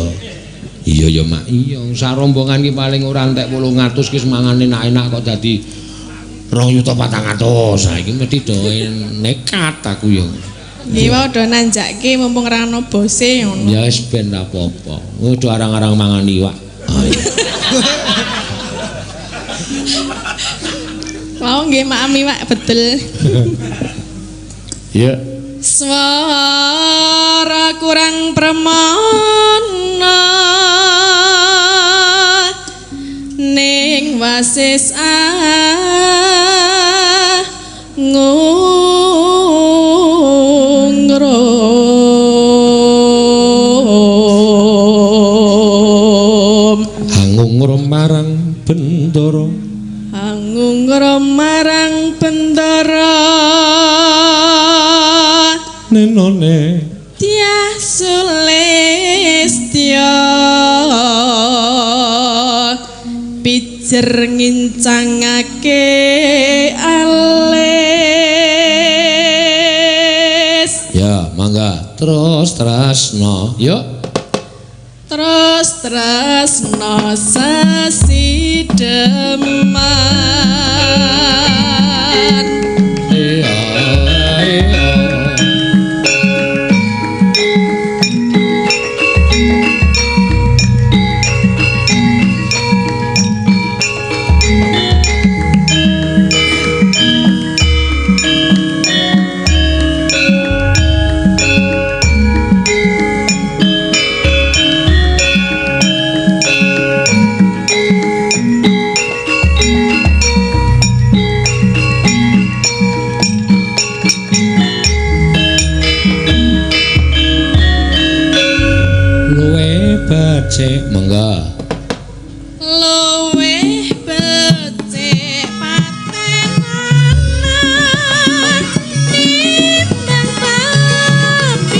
Iya ya Mak. Iya, sarombongan ki paling ora entek 800 ki mangane enak-enak kok dadi 2.400.000. Ha iki mesti do nekat aku ya. Nggih wae do nanjake mumpung ora ana bose ngono. Ya wis ben ra apa-apa. Kowe do arang-arang mangan iwak. Ah iya. Mau nggih maem iwak betul. Iya. Swara kurang premana ning wasis angungrum Angungrum marang Bendara. Angungrum marang Bendara. Nenone Dyah Sulistya pijer ngincangake alis. Ya, mangga terus tresno. Yuk. Terus tresno sesideman. Iya, iya. Becik mangga. Luwih becik patenana timbang papisahan.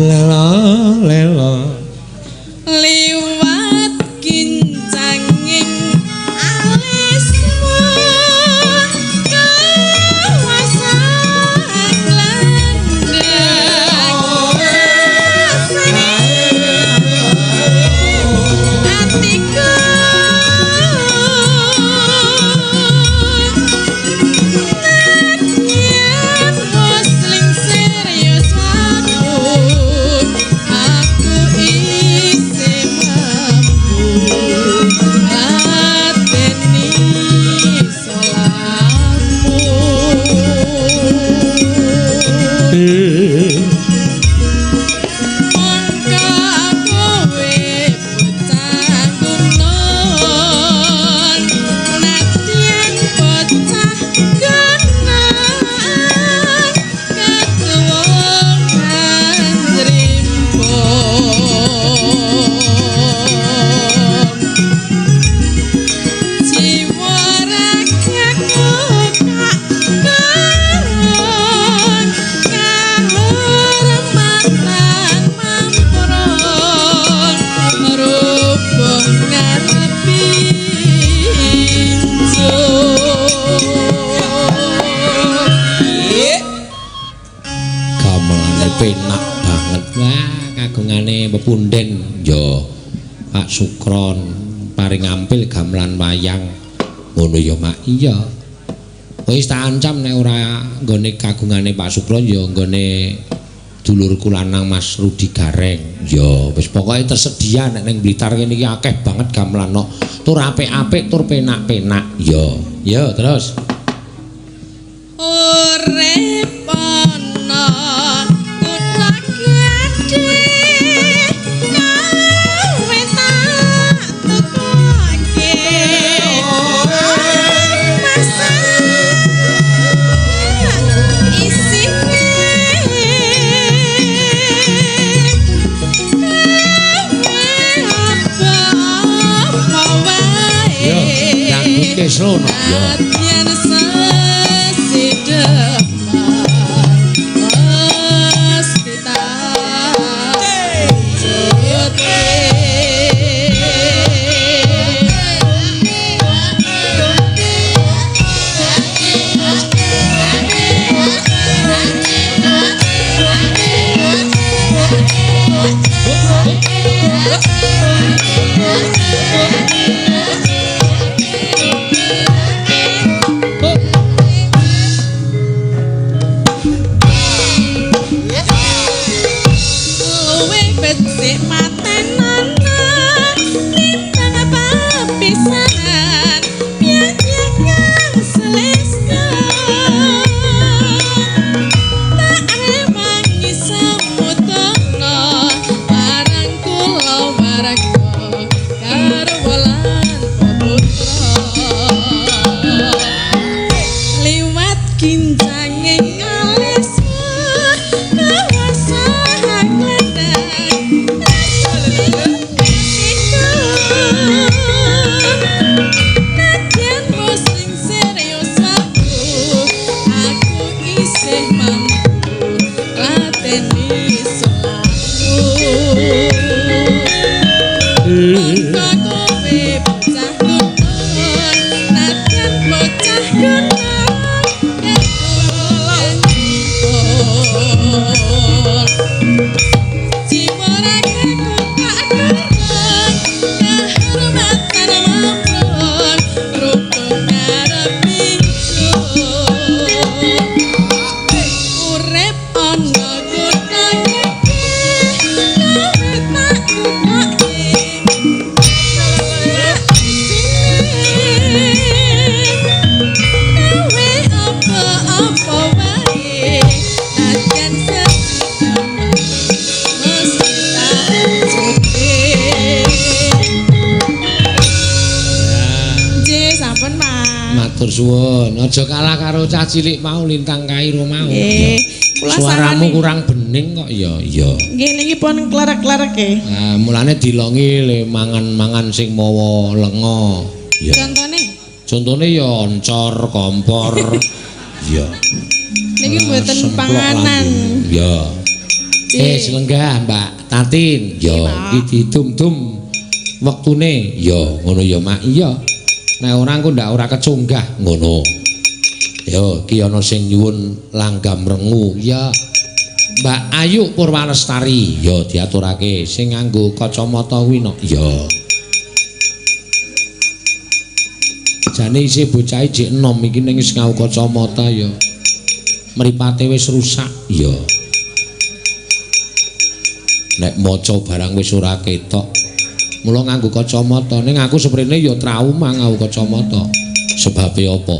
Lela lela Liwat kincanging Penak banget. Wah, kagungane pepunden ya Pak Sukron paring ampil gamelan wayang. Ngono ya, Mak. Iya. Wis tak ancam nek ora nggone kagungane Pak Sukron ya nggone dulurku lanang Mas Rudi Gareng. Ya wis pokoke tersedia nek ning Blitar kene iki akeh banget gamelan kok. Tur apik-apik tur penak-penak. Ya. Ya, terus. Urip ana kutha gedhe kowe tak tukoke masak isine kowe apa wae. Yo, dangdut keslo no. Yo. Suwun, aja kalah karo cah cilik mau Lintang Kairo mau. Nggih. Suaramu kurang bening kok ya. Iya. Nggih niki pun klerek-klereke. Nah, mulane dilongi le mangan-mangan sing mawa lenga. Ya. Contone? Contone ya oncor, kompor. Iya. Niki mboten panganan. Ya. Selenggah Mbak Tatin. Ya, iki didum-dum wektune. Ya, ngono ya Mak. Iya. Nek ora engko ndak ora kecunggah ngono. Yo iki ana sing nyuwun langgam rengu. Ya Mbak Ayu Purwalestari. Ya diaturake sing nganggo kacamata kuwi no. Ya. Jane isih bocah jek enom iki ning wis nganggo kacamata ya. Mripate wis rusak. Ya. Nek maca barang wis ora ketok. Mula nganggo kacamata, ning aku seprene ya trauma nganggo kacamata. Sebabe apa?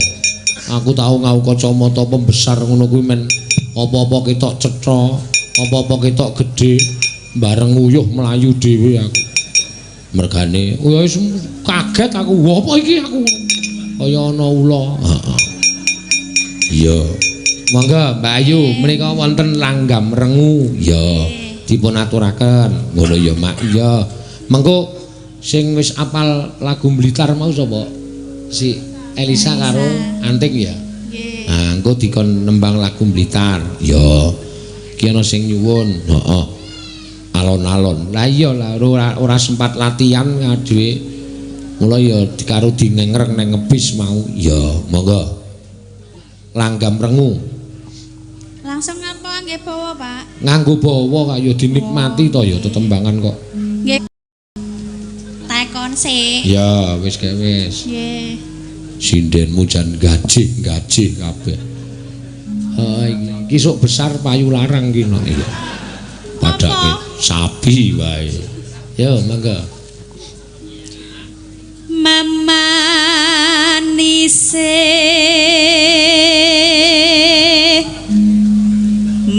Aku tau nganggo kacamata pembesar ngono kuwi men apa-apa ketok cetha, apa-apa ketok gedhe, bareng nguyuh mlayu dhewe aku. Mergane ya wis kaget aku, wah apa iki aku? Kaya ana ula. Heeh. Iya. Monggo Mbak Ayu, menika wonten langgam rengu. Ya, dipun aturaken. Ngono ya, Mak. Iya. Mengko sing wis apal lagu Blitar mau sapa? Si Elisa karo Anting ya. Nggih. Nah, engko dikon nembang lagu Blitar. Ya. Iki ana sing nyuwun. Heeh. Alon-alon. Lah iya lah ora sempat latihan dhewe. Mula ya karo dingengreng nang ngebis mau. Ya, monggo. Langgam rengu. Langsung apa Nggih bawa, Pak. Nganggo bawa kaya dinikmati to ya tetembangan kok. Nggih. Takon sik. Ya, wis kae wis. Nggih. Sindenmu jan gajih-gajih kabeh. Ha iki sok besar payu larang ki nok iki. Padake sapi wae. Yo mangga. Mamanise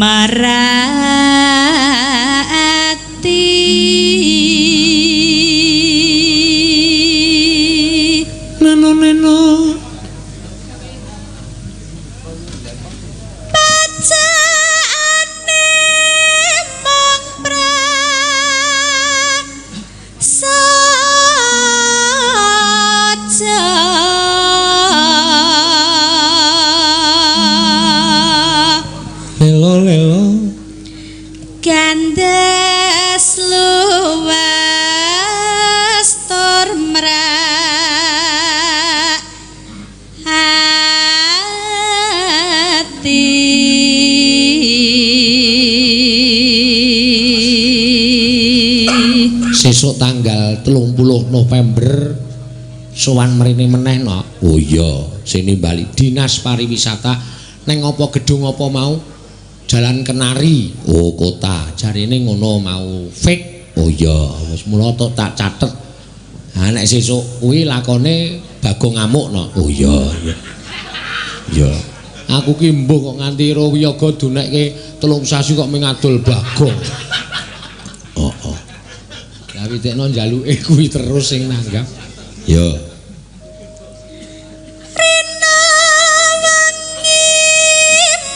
marati neno neno pacaane mong prasaja lelo lelo gandes luwes tur mrak ati. Sesuk tanggal 30 November sowan mrene meneh no. Oh iya, sini bali Dinas Pariwisata neng apa gedung apa mau? Jalan Kenari. Oh, kota. Jarine ngono mau fake. Oh iya, wis mula tok tak catet. Ha nek sesuk kuwi lakone Bagong ngamuk no. Oh iya, iya. Iya. Aku ki mbuh kok nganti ro wiyaga dunekke 3 sasi kok mung ngadol Bagong. Oh, oh. Lah witekno njaluke kuwi terus sing nanggap. Ya. Rina wengi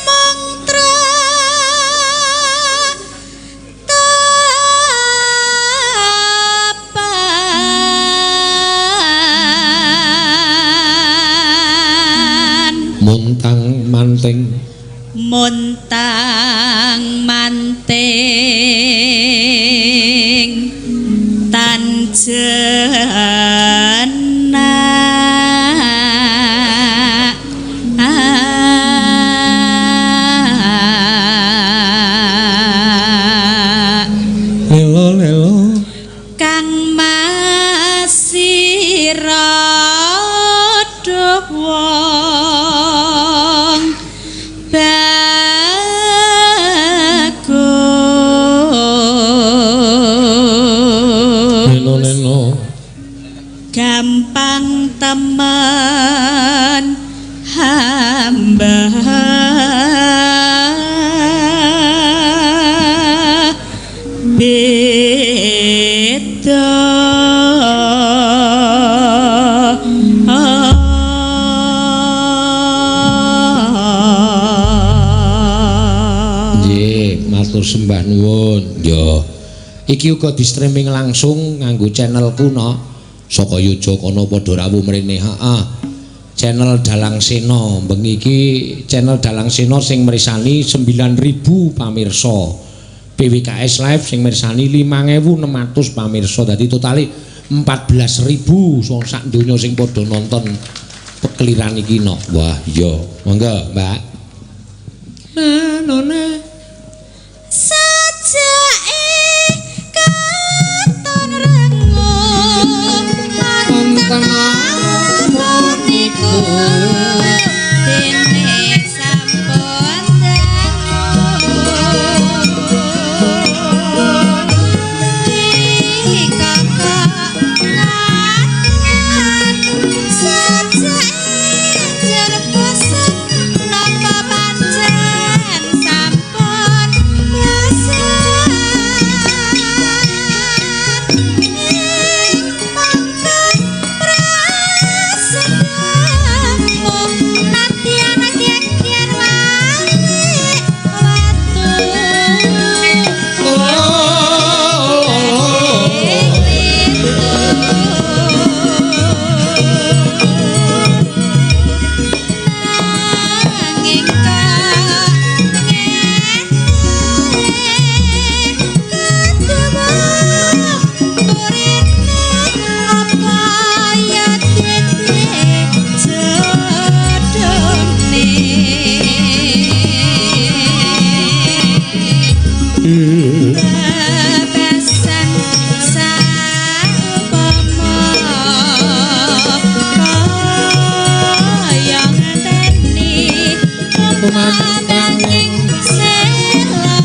mung tratapan Montang manting montang manting tan jenak. Lelo lelo Kang masira wong bagus neno neno gampang temen hamba beda. Nggih, matur sembah nuwun. Ya. Iki uga di streaming langsung nganggo channelku no. Saka Yogyakarta padha rawuh mrene. Heeh. Channel Dalang Sena. Bengi iki channel Dalang Sena sing mirsani 9.000 pamirsa. PWKS Live sing mirsani 5.600 pamirsa. Dadi totale 14.000 wong sak donya sing padha nonton pekeliran iki no. Wah, iya. Monggo, Mbak. Nona. Sajake katon renguh wonten apa niku dene sampun dangu kakak ngaten sajake jerbosen napa pancen sampun Bebasan saupama kaya ngenteni kumandanging selangke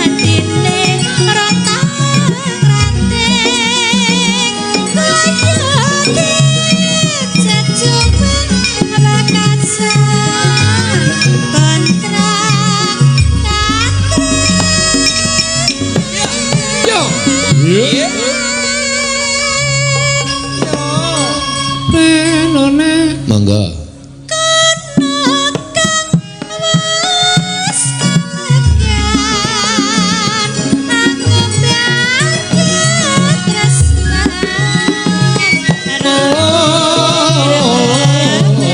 atine rontang-ranting kaya jejuban rakasan kontrak Yo. Nenone. Monggo. Kono kang wis kalegan aku biarke tresnan Kalencur aku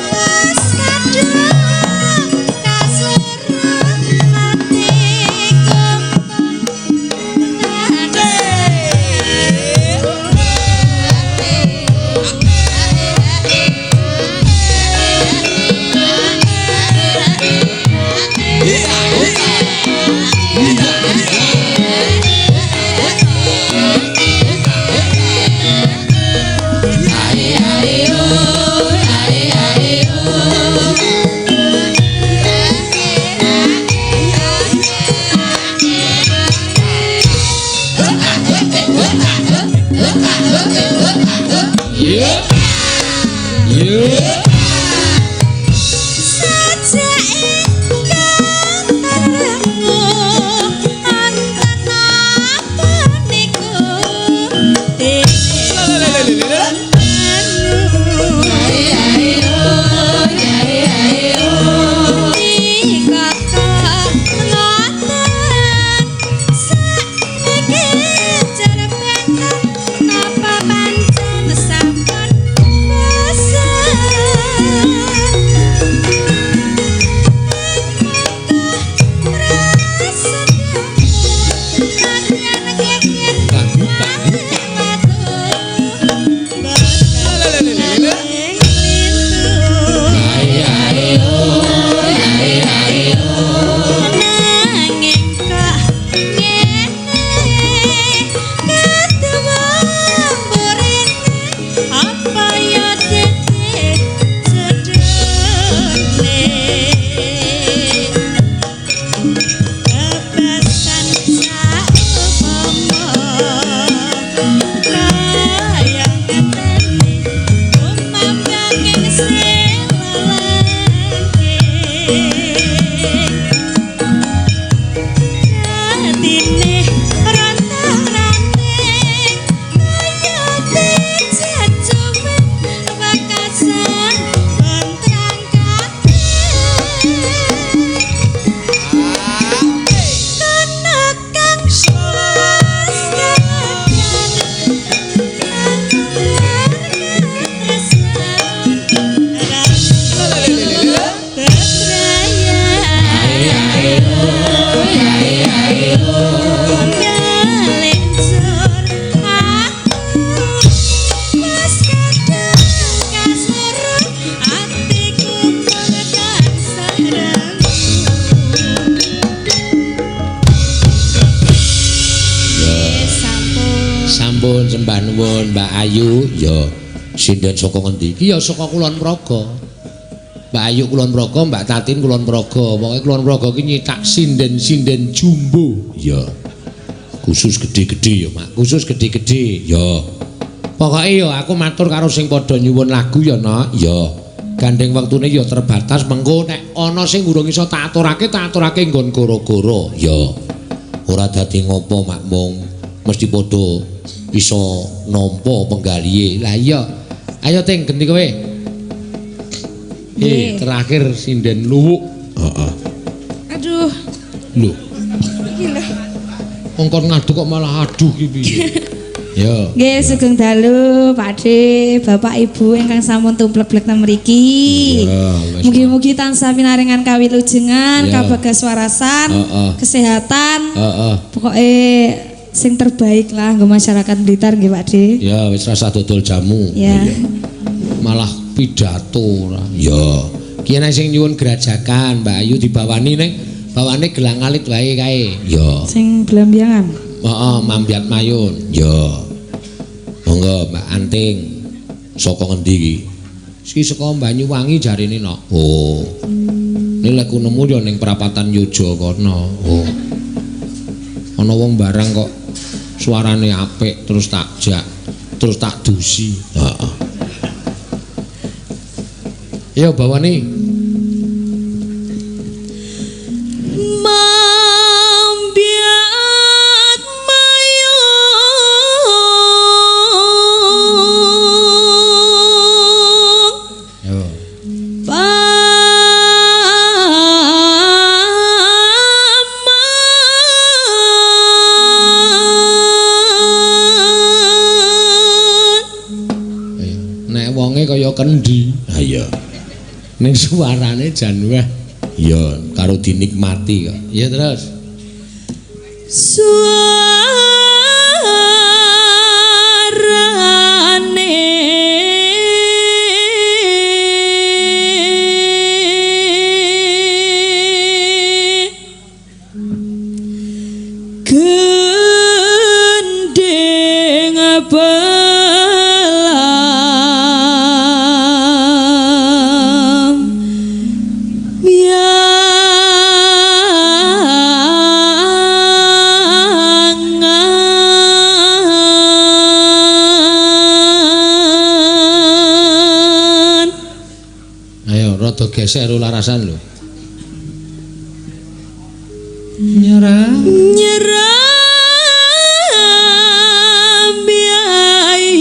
wis kadung kasuruh atiku. Sajake kateremu anten apa niku Sampun bosen. Apa ya dadi jodone Bebasan saupama kaya ngeteni kumandanging selalangke atine rontang-ranting kaya dijejumen wekasan kontrang kating. Kono kang wis kalegan katresnan Kalencur aku wis kadung kasuruh atiku mung tansah rengu. Sampun. Sampun sembah nuwun Mbak Ayu. Ya, sinden saka ngendi? Iki ya saka Kulon Progo. Mbak Ayu Kulon Progo, Mbak Tatin Kulon Progo. Pokoke Kulon Progo ki nyitak sinden-sinden jumbo. Ya. Khusus gede-gede ya, Mak. Khusus gede-gede. Ya. Pokoke ya aku matur karo sing padha nyuwun lagu ya, Nak. Ya. Gandeng wektune ya terbatas, mengko nek ana sing urung iso tak aturake, tak aturake nggon goro-goro. Ya. Ora dadi ngopo, Mak, mung mesti padha iso nampa penggalihe. Lah iya. Ayo Ting, genti kowe. Terakhir sinden Luwuk. Heeh. Aduh. Lho, Iki lho. wong kon ngaduk kok malah aduh ki piye? Yo. Nggih, sugeng dalu Pak De, Bapak Ibu ingkang sampun tumplek-blek nang mriki. Mugi-mugi tansah pinaringan kawilujengan, kabagas warasan, kesehatan. Heeh. Pokoke sing terbaik lah nggo masyarakat Blitar nggih Pak De. Ya wis rasa dodol jamu. Ya. Malah pidato ora. Ya. Ki ana sing nyuwun grajagan, Mbak Ayu dibawani ning bawane gelang alit wae kae. Ya. Sing blambiangan. Heeh, mambiat mayun. Ya. Monggo Mbak Anting. Saka ngendi iki? Iki saka Banyuwangi jarine no. Oh. Ini lek ku nemu ya ning perapatan Yojo kono. Oh. Ana wong barang kok suarane apik terus tak jak, terus tak dusi. Heeh. Yo bawane. Mambiat mayun. Yo. Paman. Ayo. Nek wonge kaya kendi. Ha iya. Ning suarane jan wah. Ya karo dinikmati kok. Ya terus. Suarane gending belam miangan. Ayo rada gesek ro larasan lho. Nyerah. Nyeram yai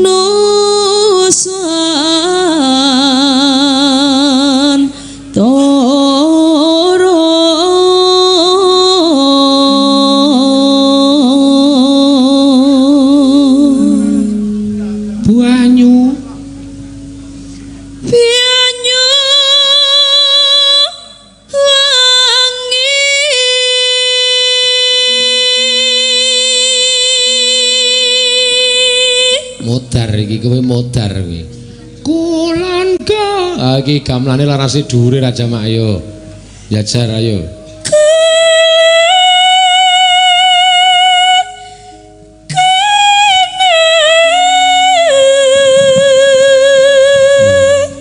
Nusantara. Banyu. Banyu wangi. Modar iki kowe modar kowe. Kulon ka. Ah iki gamelane larase dhuwure Raja Mak ayo. Jajar ayo.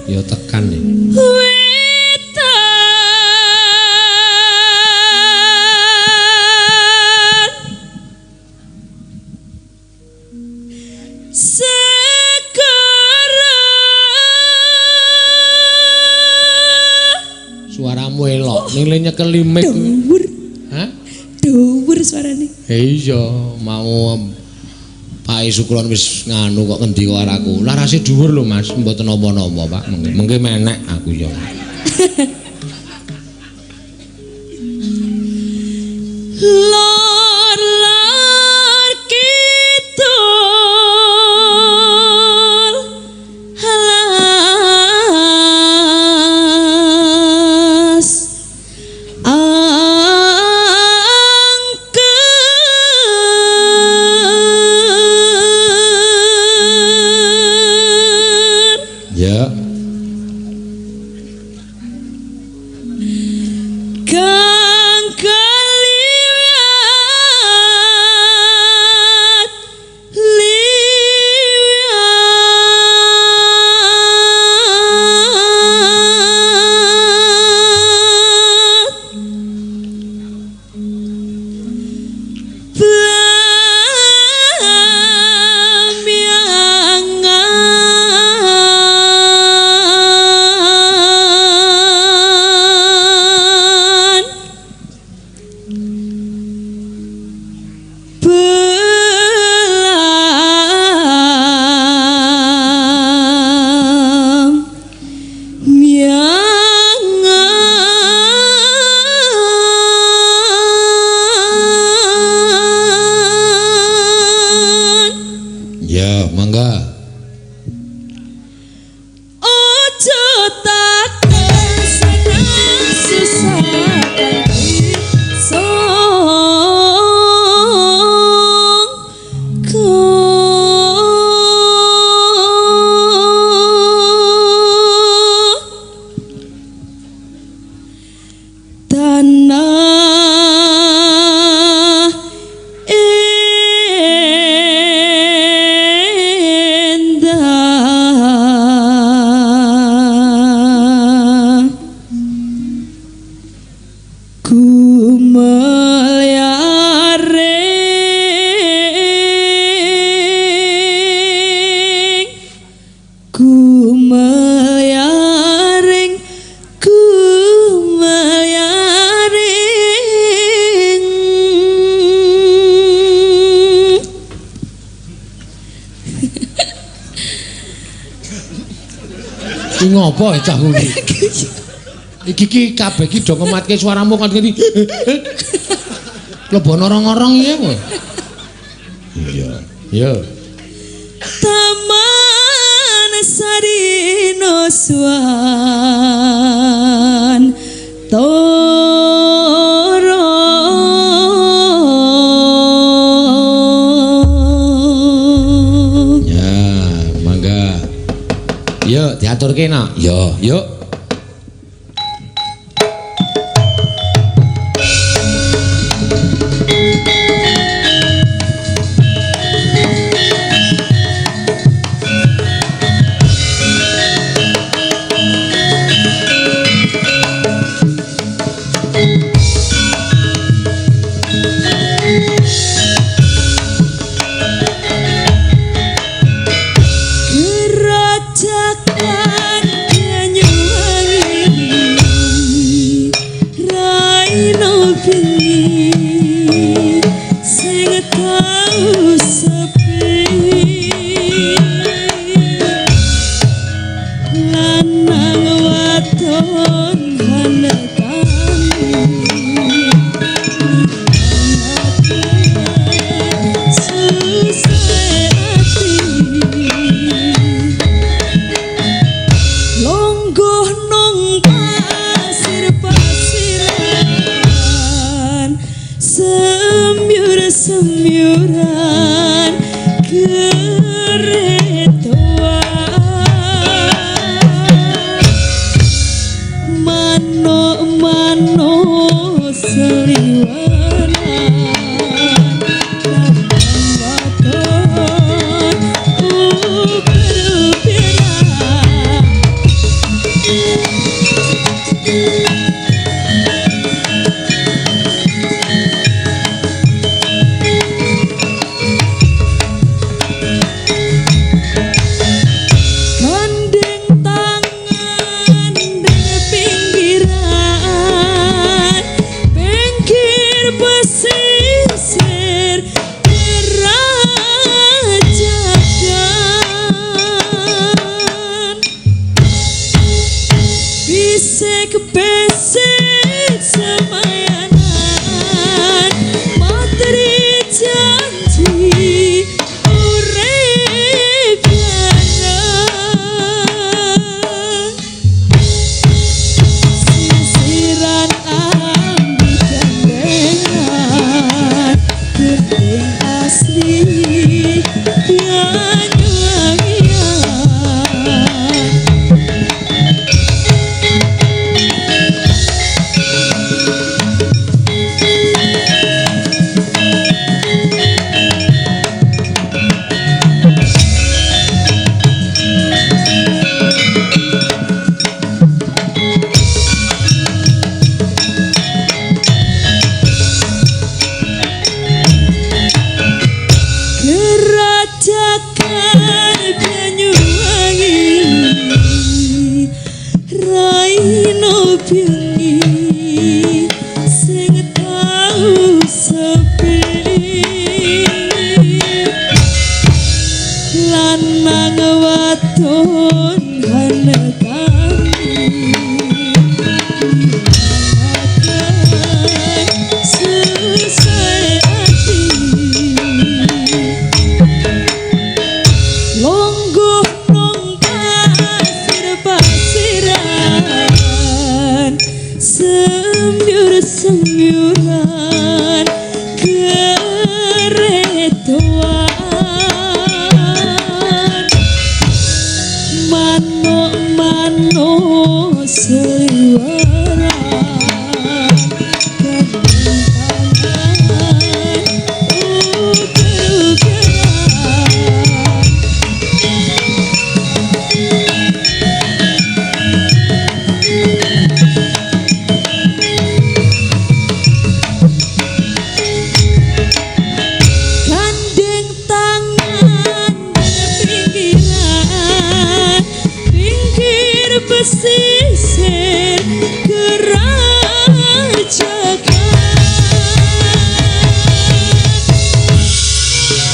Ya tekan nih. Wetan segara. Suaramu elok ning le nyekeli mic. Dhuwur, Hah? dhuwur suarane. Iya, mau Pak Suklon wis nganu kok ngendi kok aku. Larase dhuwur lho Mas, mboten napa-napa Pak. Mengke mengke menek aku ya. Lor lor kidul alas angker. Ya. Kang kaliwat Mangga. Ojo takon seneng susah tanah endah gumelyaring gumelyaring gumelyaring. Iki ngopo cah kuwi? Iki ki kabeh ki do ngematke suaramu kan ngene. Lebono orong-orong iki apa? Iya. Yo. Taman Sarino Swan Toro. Ya, mangga. Yo diaturke no. Yo, yuk. Gerajakan Banyuwangi Raino bengi sing tau sepi lanang wadon hanekani susah ati longgoh nong pasir pasiran semyur semyuran keretoan manuk manuk seliweran wadon uber-uberan. Gandeng tangan deng pinggiran, pinggir pesisir kerajakan. Bisik-bisik semayanan, materi janji urip bareng. Sisiran ambi gandengan, gending asli Banyuwangian. Gerajakan Banyuwangi Raino bengi sing tau sepi lanang wadon hanekani susah ati.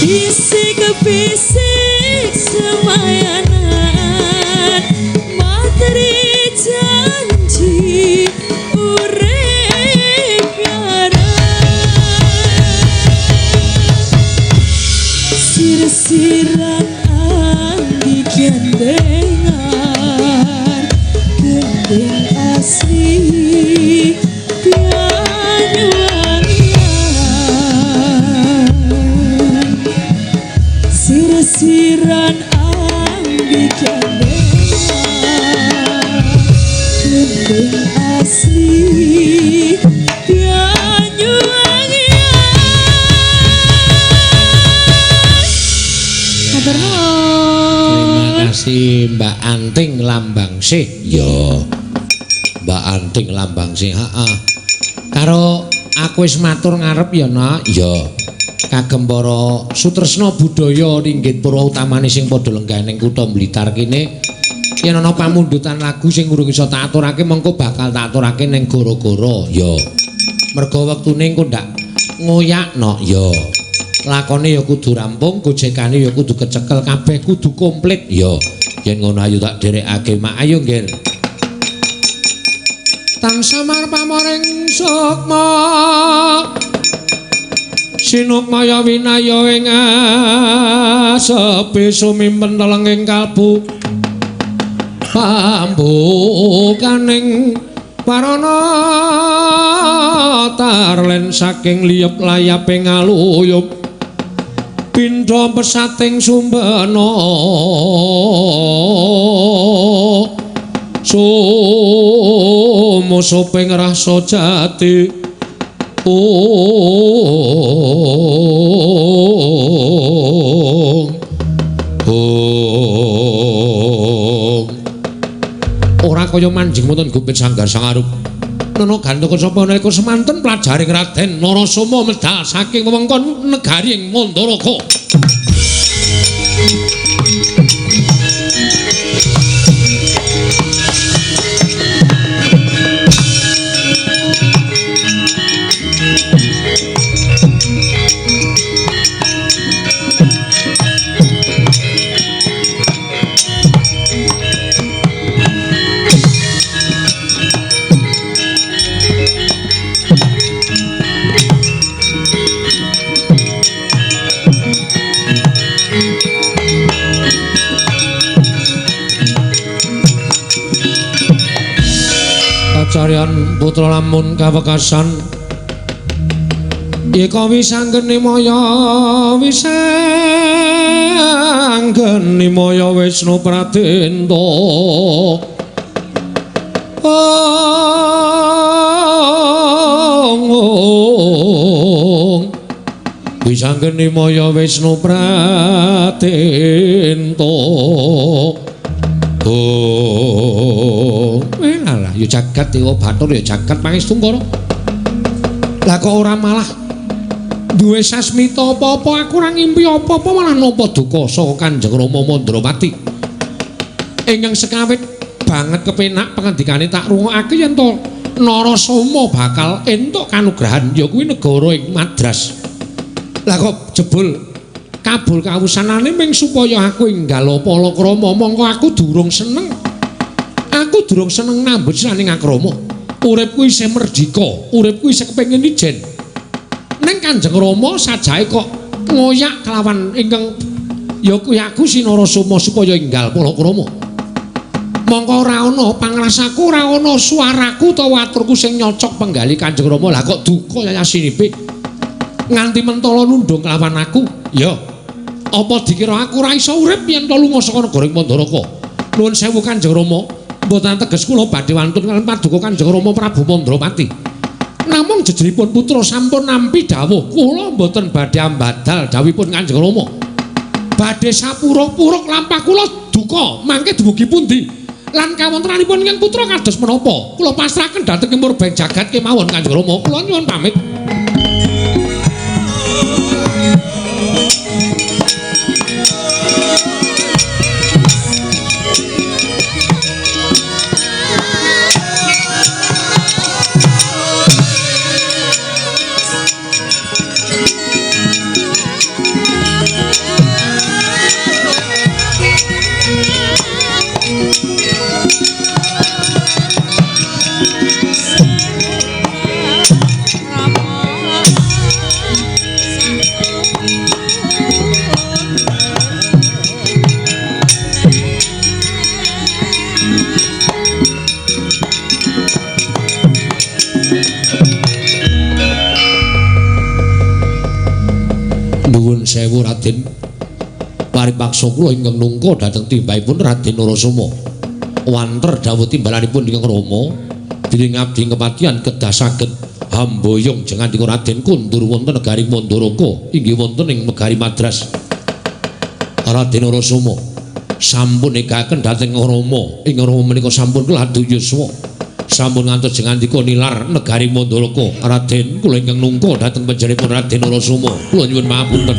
Bisik-bisik semayanan materi janji urip yaran. Sir-siran anggi gendengan gendeng asli Banyuwangian. Sir-siran anggi gendengan gendeng asli Banyuwangian. Matur nuwun. Terima kasih Mbak Anting Lambangsih. Ya. Mbak Anting Lambangsih, heeh. Karo aku wis matur ngarep ya, Nak. Ya. Kagem para sutresna budaya ringgit purwa utamane sing padha lenggah ning kutha Blitar kene, yen ana pamundutan lagu sing urung iso tak aturake mengko bakal tak aturake ning goro-goro. Ya. Merga wektune engko ndak ngoyak, Nok. Ya. Lakone ya kudu rampung, gojekane ya kudu kecekel, kabeh kudu komplit. Ya. Yen ngono ayo tak dherekake, Mak. Ayo, Nggir. Tansah pamoring sukma sinukmaya winaya ing asepi sumimpen telenging kalbu pambukaning warana tarlen saking liyep layaping aluyup pindha pesating sumbena sumusuping rasa jati. Ong ong ora kaya manjing wonten gupit sanggar sangarup Nono gantaka sapa nalika semanten pelajaring Raden Narasoma medal saking wewengkon negari ing Mandaraka. Kacaryan putra lamun kawekasan eka wisanggeni maya wisanggeni maya Wisnu Pradenta. Ong ong wisanggeni maya Wisnu Pradenta. Oh, alah ya jagat dewa Bathara ya jagat Pangestungkara. Lah kok ora malah duwe sasmita apa-apa, aku ora ngimpi apa-apa malah nampa duka saka Kanjeng Rama Mandrawati. Ingkang sekawit banget kepenak pangandikane tak rungokake yen to Narasoma bakal entuk kanugrahan ya kuwi negara ing Madras. Lah kok jebul kabul kawusanane ming supaya aku enggal palakrama mongko aku durung seneng. Aku durung seneng nambut siraning akrama. Uripku isih merdika, uripku isih kepengin ijen. Ning Kanjeng Rama sajae kok ngoyak kelawan ingkang ya kuwi aku si Narasoma supaya enggal palakrama. Mongko ora ana pangrasaku, ora ana suaraku utawa aturku sing nyocok penggali Kanjeng Rama. Lah kok duka yayasinipe nganti mentala nundung kelawan aku. Ya, apa dikira aku ora iso urip yen to lunga saka negara ing Mandaraka? Nuwun sewu Kanjeng Rama, mboten teges kula badhe wantun kaliyan paduka Kanjeng Rama Prabu Mandrapati. Namung jejeripun putra sampun nampi dawuh, kula mboten badhe ambadal dawuhipun Kanjeng Rama. Badhe sapuruk-puruk lampah kula duka mangke dumugi pundi? Lan kawontenanipun ingkang putra kados menapa? Kula pasrahaken dhateng murbeng jagat kemawon Kanjeng Rama. Kula nyuwun pamit. sewu Raden. Paripaksa kula ingkang nungka dhateng timbahipun Raden Narasoma. Wanter dawuh timbalanipun ingkang Rama, bilih ngabdi kepatihan kedah saged hamboyong jengandika Raden kundur wonten negari Mandaraka inggih wonten ing negari Madras. Raden Narasoma sampun negaken dhateng Rama, ing Rama menika sampun keladuk yuswa. Sampun ngantos jengandika nilar negari Mandaraka. Raden kula ingkang nungka dhateng panjenenganipun Raden Narasoma. Kula nyuwun mahapunten.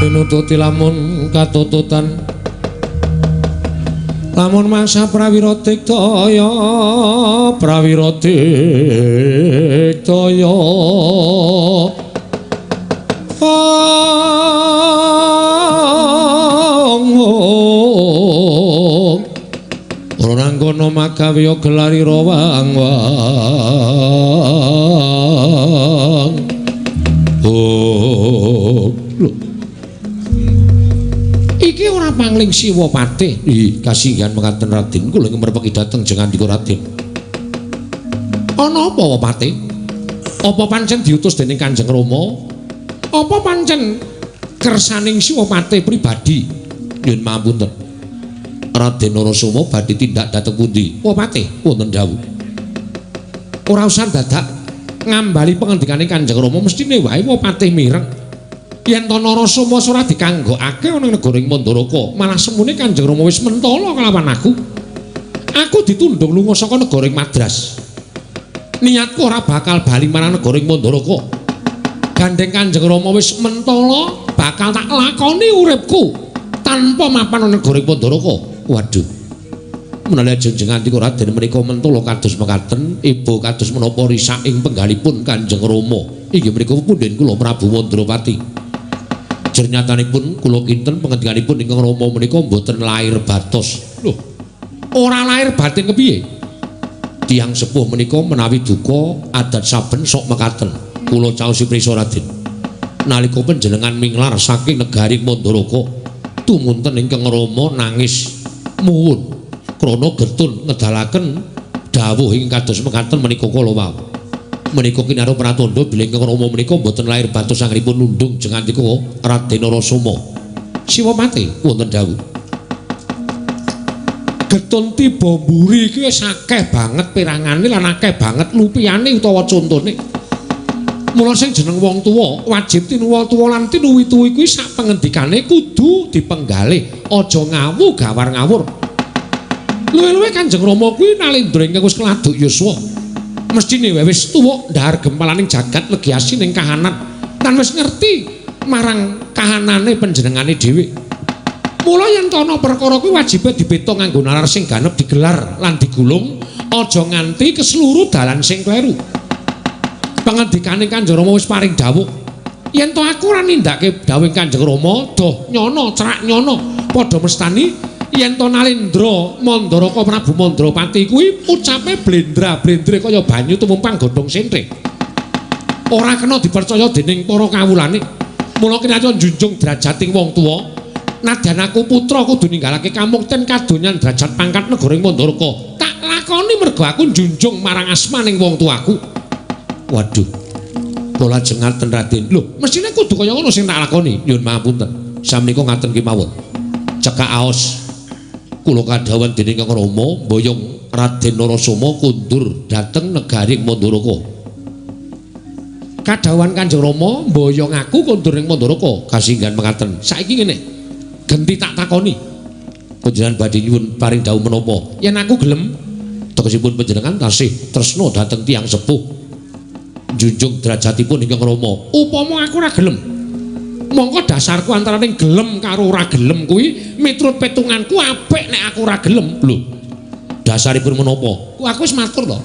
Pinututi lamun katututan lamun mangsa prawira diktaya prawira diktaya ora nangkono magawe gelari rawang wang. Oh lho, iki ora pangling Siwa Patih. Ih, kasinggihan mekaten Raden, kula ingkang merpeki dhateng jengandika Raden. Ana apa Patih? Apa pancen diutus dening Kanjeng Rama? Apa pancen kersaning Siwa Patih pribadi? Nyuwun mapunten. Raden Narasoma badhe tindak dhateng pundi? Wah Patih, wonten dawuh. Ora usah dadak ngambali pengendikane Kanjeng Rama, mesthine wae Wah Patih mireng. Yen to Narasoma ora dikanggokake ana ing negara Mandaraka, malah semune Kanjeng Rama wis mentala kelawan aku. Aku ditundung lunga saka negara Madras. Niatku ora bakal bali marang negara Mandaraka. Gandeng Kanjeng Rama wis mentala, bakal tak lakoni uripku tanpa mapan ana negara Mandaraka. Waduh. Menawi jenengan andika Raden menika mentala kados mekaten, ibu kados menapa risak ing penggalipun Kanjeng Rama. Inggih menika punden kula Prabu Mandrapati. Jernyatanipun kula kinten pengendikanipun ingkang Rama menika mboten lair batos. Lho, ora lair batin kepiye? Tiyang sepuh menika menawi duka adat saben sok mekaten. Kula caosi prisa Raden. Nalika panjenengan minglar saking negari Mandaraka, tumunten ingkang Rama nangis muwun krana getun ngedalaken dawuh ing kados mekaten menika kala wau. Menika kinarya pratandha bilih ingkang Rama menika mboten lair batos anggenipun nundung jengandika Raden Narasoma. Siwa Pati wonten dawuh. Getun tiba mburi iki wis akeh banget perangane lan akeh banget lupiyane utawa contone. Mula sing jeneng wong tuwa wajib tinuwa tuwa lan tinuwi-tuwi kuwi sak pengendikane kudu dipenggalih, aja ngawu gawar ngawur. Luwih-luwih Kanjeng Rama kuwi nalendra ingkang wis keladuk yuswa. Mesthine wae wis tuwa ndhahar gempalaning jagat legi asining kahanan lan wis ngerti marang kahanane panjenengane dhewe. Mula yen ana perkara kuwi wajibe dibeto nganggo nalar sing ganep digelar lan digulung, aja nganti kesluru dalan sing kleru. Pangendikane Kanjeng Rama wis paring dawuh, yen to aku ora nindakake dawuhing Kanjeng Rama, doh nyono cerak nyono padha mestani yen to nalendra Mandaraka Prabu Mandrapati kuwi ucape blendra-blendre kaya banyu tumumpang godhong sentre. Ora kena dipercaya dening para kawulane. Mula kinarya njunjung drajating wong tuwa, nadyan aku putra kudu ninggalake kamukten kadonyan derajat pangkat negara Mandaraka. Tak lakoni mergo aku njunjung marang asmaning wong tuaku. Waduh. Kula lajeng ngaten Raden. Lho, mesthine kudu kaya ngono sing tak lakoni. Nyuwun mahapunten. Samenika ngaten kemawon. Cekak aos kula kadhawuhan dening Kang Rama mboyong Raden Narasoma kundur dhateng negari Mandaraka. Kadhawuhan Kanjeng Rama mboyong aku kundur ing Mandaraka. Kasinggihan mekaten. Saiki ngene. Genti tak takoni. Panjenengan badhe nyuwun paring dawuh menapa? Yen aku gelem, tegesipun panjenengan tasih tresna dhateng tiyang sepuh. Junjung derajatipun ingkang Rama. Upama aku ora gelem, mongko dasarku antaraning gelem karo ora gelem kuwi miturut petunganku apik nek aku ora gelem. Lho, dasaripun menapa? Ku aku wis matur to.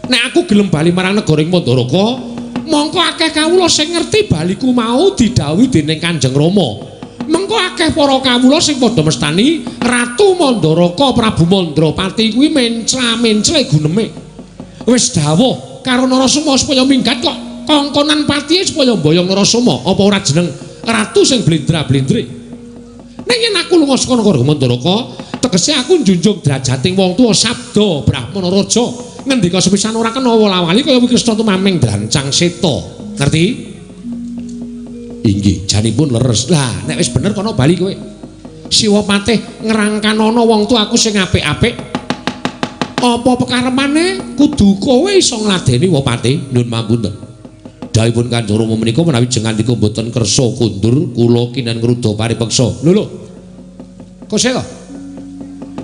Nek aku gelem bali marang negara ing Mandaraka, mongko akeh kawula sing ngerti baliku mau didhawuhi dening Kanjeng Rama. Mengko akeh para kawula sing padha mestani Ratu Mandaraka Prabu Mandrapati kuwi mencla-mencle guneme. Wis dawuh karo Narasoma supaya minggat kok kongkonan patihe supaya mboyong Narasoma, apa ora jeneng ratu sing blendra-blendre. Ning yen aku lunga saka negara Mandaraka, tegese aku njunjung derajating wong tuwa sabda Brahmana Raja ngendika sepisan ora kena wala-wali kaya Kresna tumaming drancang seta. Ngerti? Inggih, janipun leres. Lah, nek wis bener kono bali kowe. Siwa patih ngrangkanana wong tuwa aku sing apik-apik. Apa pekarepane kudu kowe iso ngladeni Wapati? Nyuwun pangapunten. Dawuhipun Kanjeng Rama menika menawi jengandika mboten kersa kundur kula kinen ngruda paripeksa. Lho lho. Kok sik to?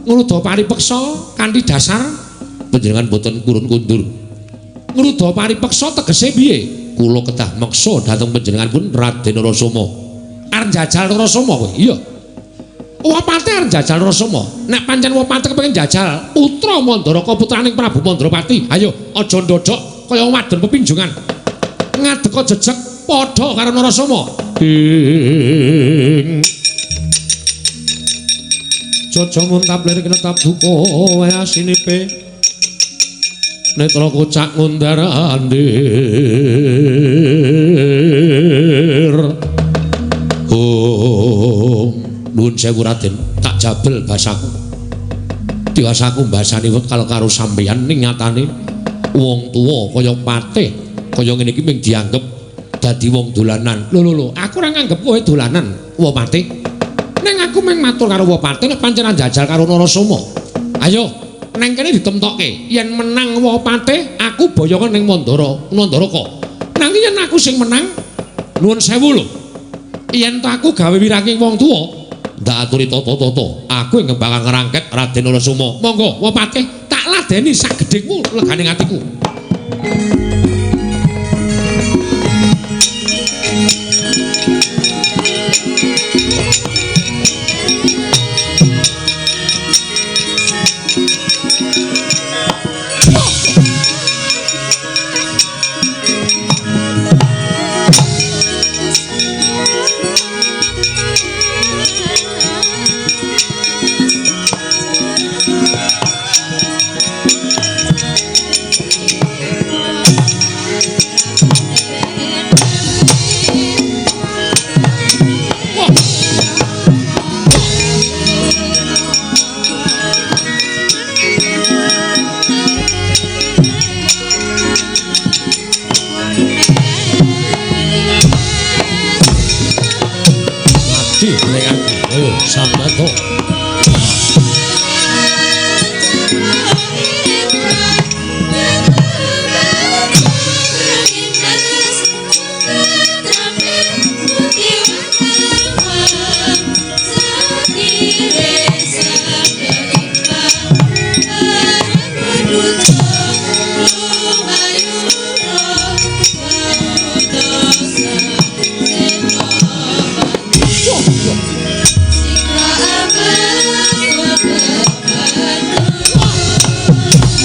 Ngruda paripeksa kanthi dasar panjenengan mboten purun kundur. Ngruda paripeksa tegese piye? Kula kedah meksa dhateng panjenengan pun Raden Narasoma. Arep njajal Narasoma kowe? Iya. Wapati arep njajal Narasoma. Nek pancen Wapati kepengin njajal putra Mandaraka putraning Prabu Mandrapati, ayo aja ndodhok kaya wadon pepinjungan. Ngadeka jejeg padha karo Narasoma. Ing Jaja muntap lir kinetap duka wayasinipe. Netra kocak ngundar andir. Oh, nuwun sewu Raden, tak jabel basaku. Diwasaku mbasani wekal karo sampeyan ning nyatane wong tuwa kaya patih kaya ngene iki mung dianggep dadi wong dolanan. Lho lho lho, aku ora nganggep kowe dolanan, Wapati. Ning aku mung matur karo Wapati nek pancen njajal karo Narasoma. Ayo, neng kene ditemtokke. Yen menang Wapati, aku boyongan ning Mandara, Nandaraka. Nanging yen aku sing menang, nuwun sewu lho. Yen ta aku gawe wiranging wong tuwa, ndak aturi tata-tata. Aku ing bakal ngrangket Raden Narasoma. Monggo Wapati, tak ladeni sak gedhekmu legane atiku. Sambato.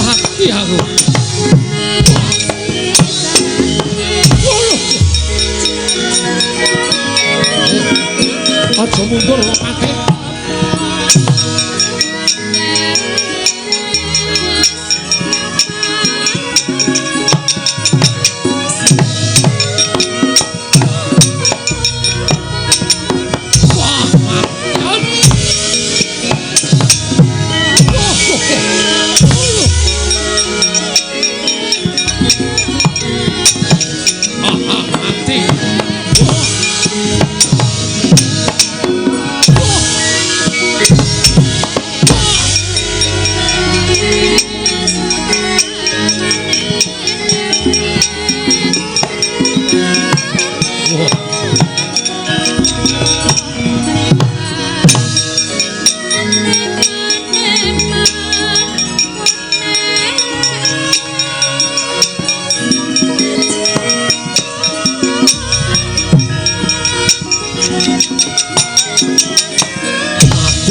Mati aku. Aja mundur Wapati. Wah, mati. Mati. Wah.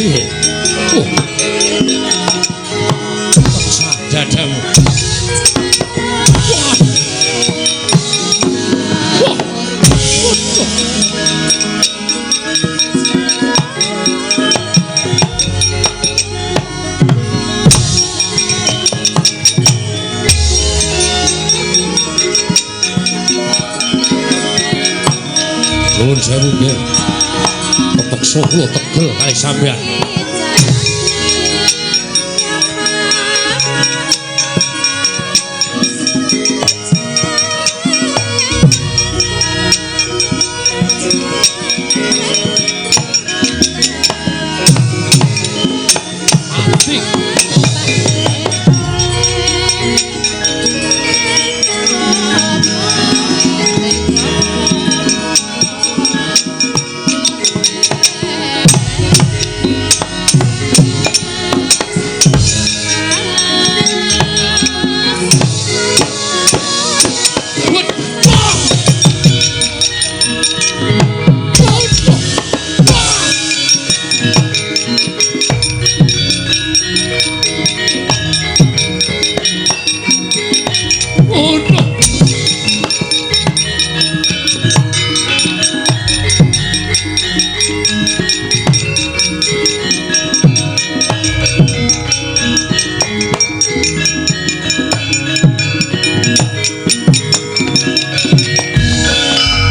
Piye? Oh. Pecah dadamu. Wah. Wah. Waduh. Nuwun sewu nggih. Kepeksa kula tegel kalih sampeyan. Mati.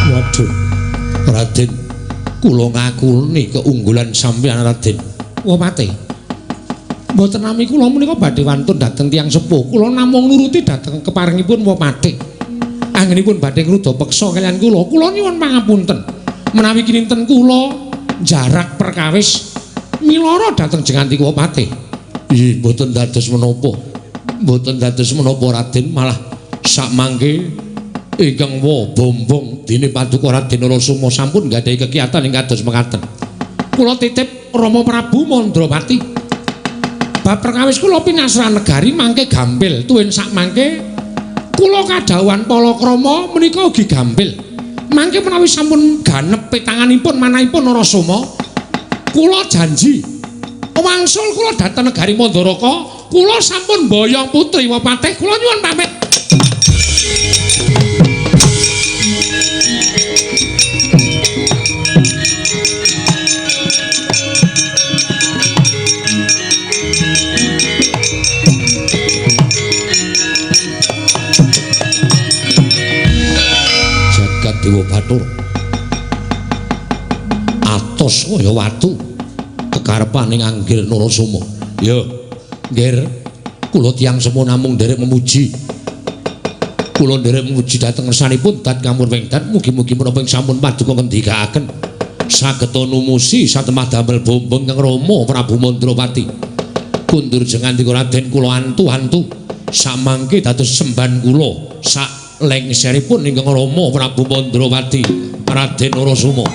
Waduh, Raden, kula ngakuni keunggulan sampeyan Raden. Wah mate. Mboten nami kula menika badhe wantun dhateng tiyang sepuh. Kula namung nuruti dhateng keparengipun Wapate. Anggenipun badhe ngruda peksa kaliyan kula, kula nyuwun pangapunten. Menawi kininten kula jarak perkawis milara dhateng jenganti Wapate. Nggih, mboten dados menapa. Mboten dados menapa Raden, malah sakmangke ingkang wa bombong dene paduka Raden Narasoma sampun nggadahi kekiyatan ing kados mekaten. Kula titip Rama Prabu Mandrapati. Bab perkawis kula pinasran negari mangke gampil tuwin sakmangke kula kadhawuhan palakrama menika ugi gampil. Mangke menawi sampun ganep petanganipun manahipun Narasoma, kula janji wangsul kula dhateng negari Mandaraka, kula sampun mboyong putri Wapatih. Kula nyuwun pamit. Jagat Dewa Bathara atos kaya watu kekarepane Anggir Narasoma. Ya, nggir, kula tiyang semono namung nderek memuji. Kula nderek memuji dhateng ngersanipun dat kamurwing dat, mugi-mugi menapa ing sampun paduka ngendikaaken saged numusi satemah damel bombong kang Rama Prabu Mandrapati. Kundur jengandika Raden kula antu-antu samangke dados semban kula sak lengseripun ingkang Rama Prabu Mandrapati Raden Narasoma.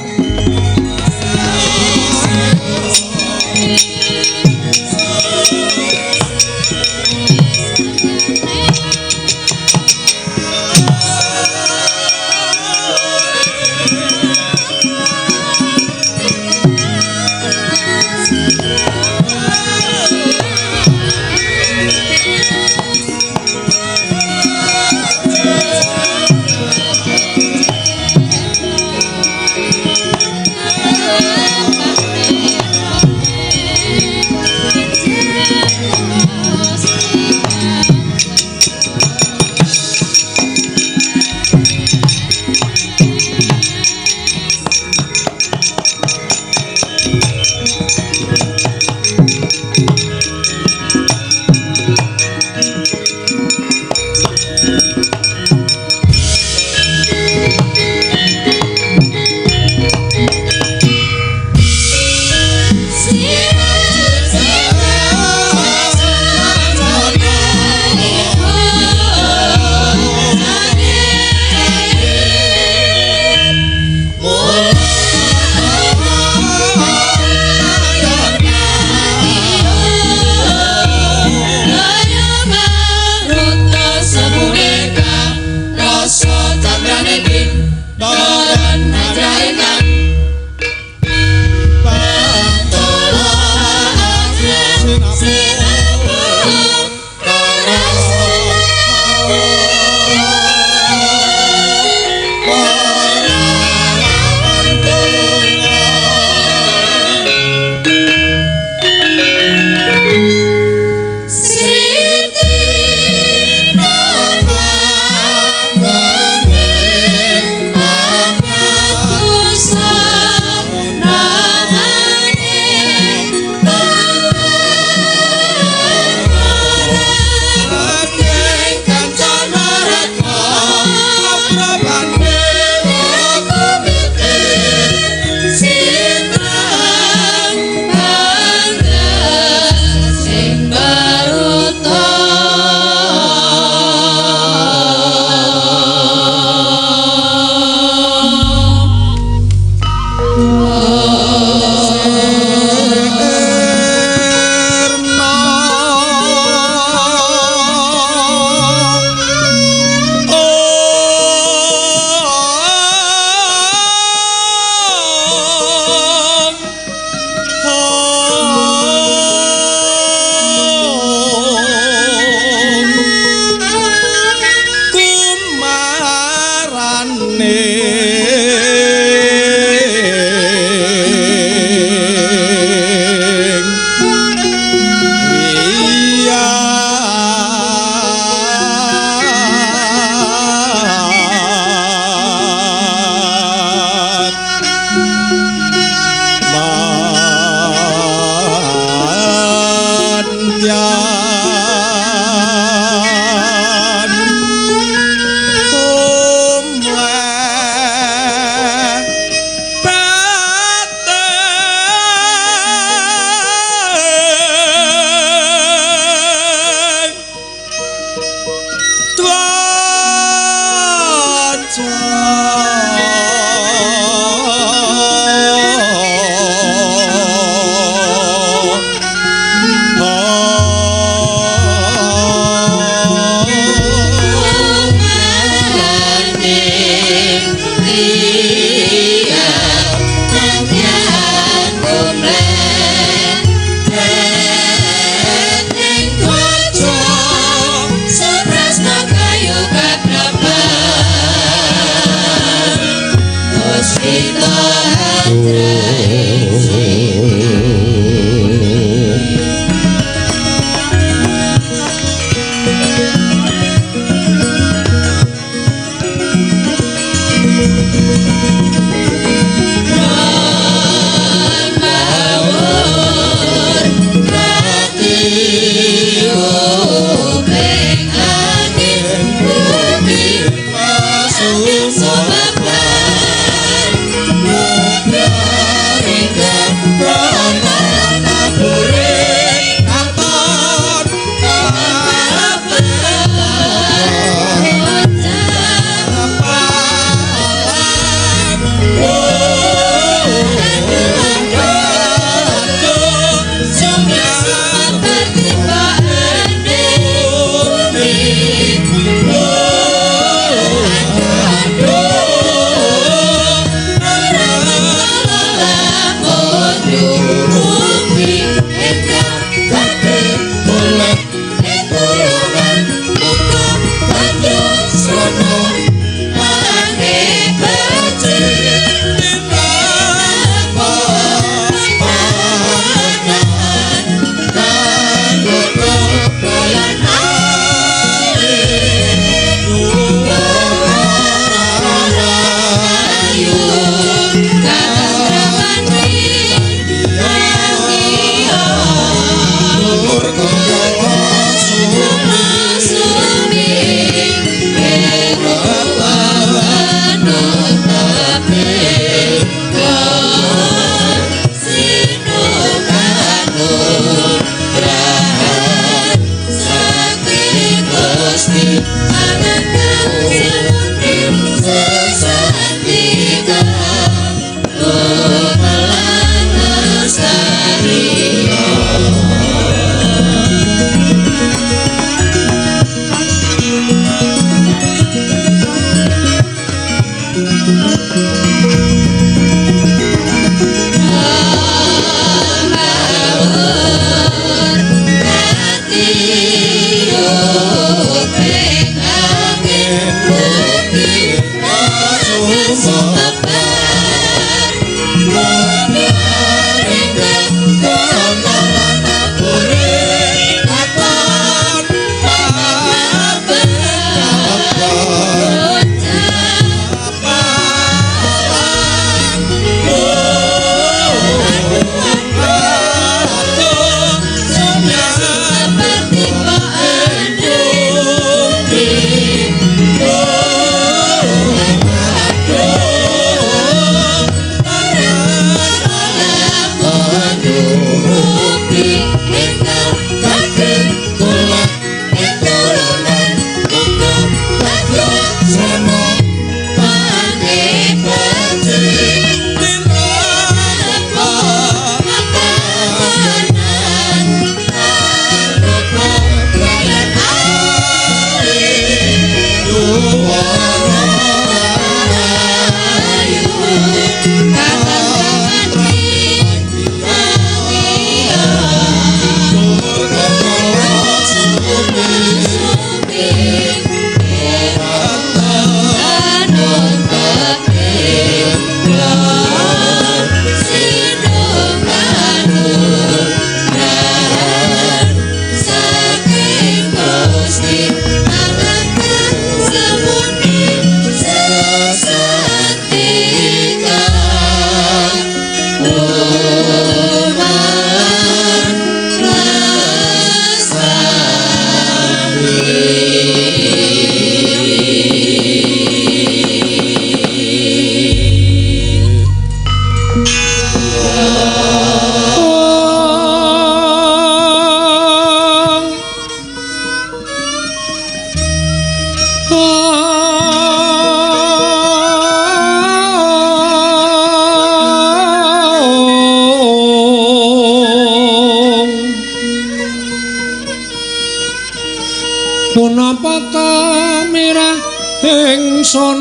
tata mirah ingsun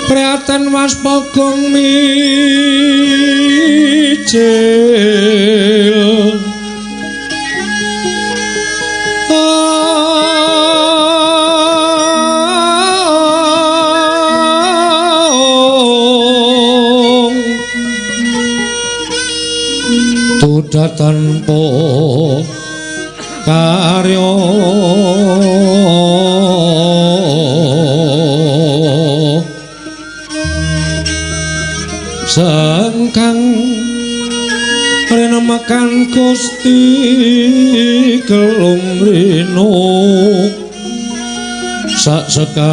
prihatin waspogong mijil. Tuda tanpa karya sengkang renemekan Gusti gelung rino sak sekarnyo.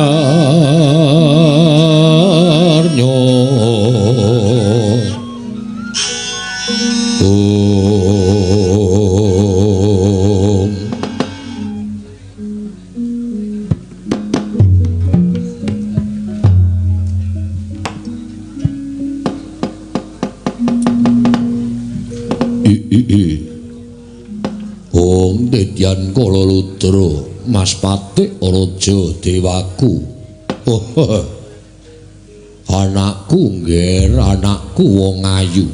Om. Om Dedyan Kala Ludra Mas Patik Raja Dewaku. Anakku ngger, anakku wong ayu.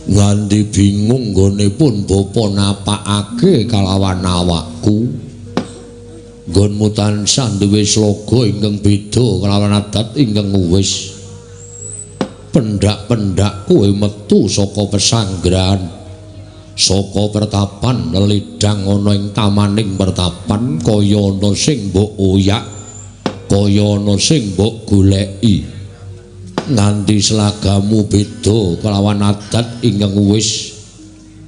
Nganti bingung nggone pun bapa napakake kalawan awakku. Nggonmu tansah duwe sloga ingkang beda kalawan adat ingkang wis. Pendak-pendak kowe metu saka pesanggrahan, saka pertapan lelidang ana ing tamaning pertapan kaya ana sing mbok oyak, kaya ana sing mbok goleki. Nganti slagamu beda kelawan adat ingkang wis.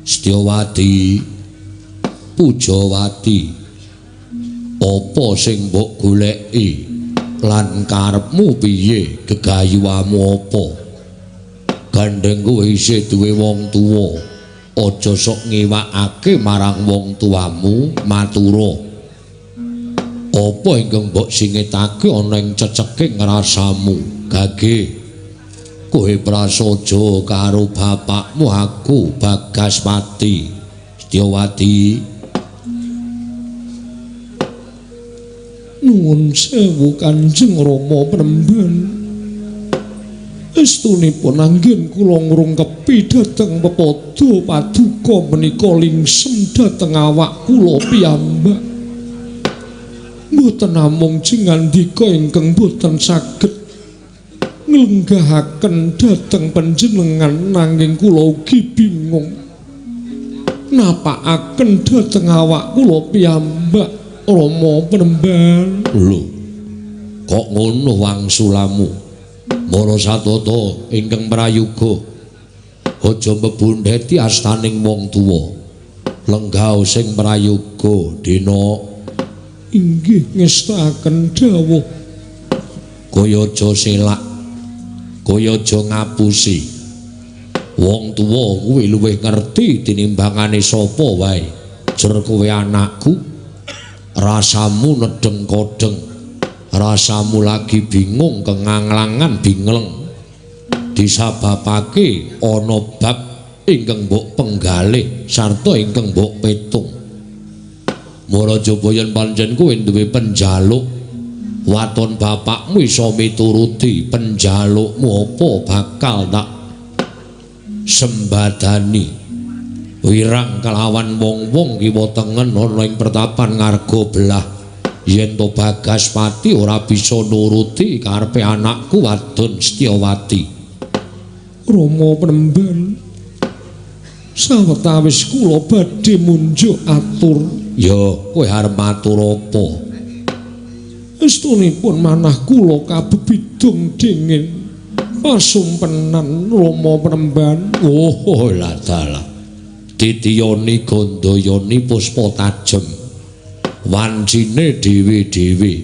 Setyawati, Pujawati, apa sing mbok goleki lan karepmu piye, gegayuhamu apa? Gandeng kowe isih duwe wong tuwa, aja sok ngiwakake marang wong tuamu matura. Apa ingkang mbok singitake ana ing ceceking rasamu? Gage, kowe prasaja karo bapakmu aku Bagaspati. Setyawati, nuwun sewu Kanjeng Rama Penemban. Estunipun anggen kula ngrungkepi dhateng pepada paduka menika lingsem dhateng awak kula piyambak. Mboten namung jengandika ingkang boten saged nglenggahaken dhateng panjenengan, nanging kula ugi bingung napakaken dhateng awak kula piyambak Rama Penemban. Lho, kok ngono wangsulamu? Mara satata ingkang prayoga, aja mbebundheti astaning wong tuwa. Lenggah sing prayoga dina. Inggih ngestakaken dawuh. Kaya aja selak, kaya aja ngapusi. Wong tuwa kuwi luwih ngerti tinimbangane sapa wae. Jer kowe anakku, rasamu nedeng kodheng, rasamu lagi bingung kenganglangan bingleng, disababake ana bab ingkang mbok penggalih sarta ingkang mbok petung. Mara jaba yen pancen kowe duwe penjaluk, waton bapakmu iso mituruti penjalukmu apa bakal tak sembadani. Wirang kelawan wong-wong kiwa tengen ana ing pertapan ngarga belah. Yen to Bagaspati ora bisa nuruti karepe anakku wadon Setyawati. Rama Penemban, sawetawis kula badhe munjuk atur. Ya, kowe arep matur apa? Estunipun manah kula kabebidung dingin pasumpenan Rama Penemban. Oh, lah dalah. Titiyoni Gandayani puspa tajem. Wancine dhewe-dhewe.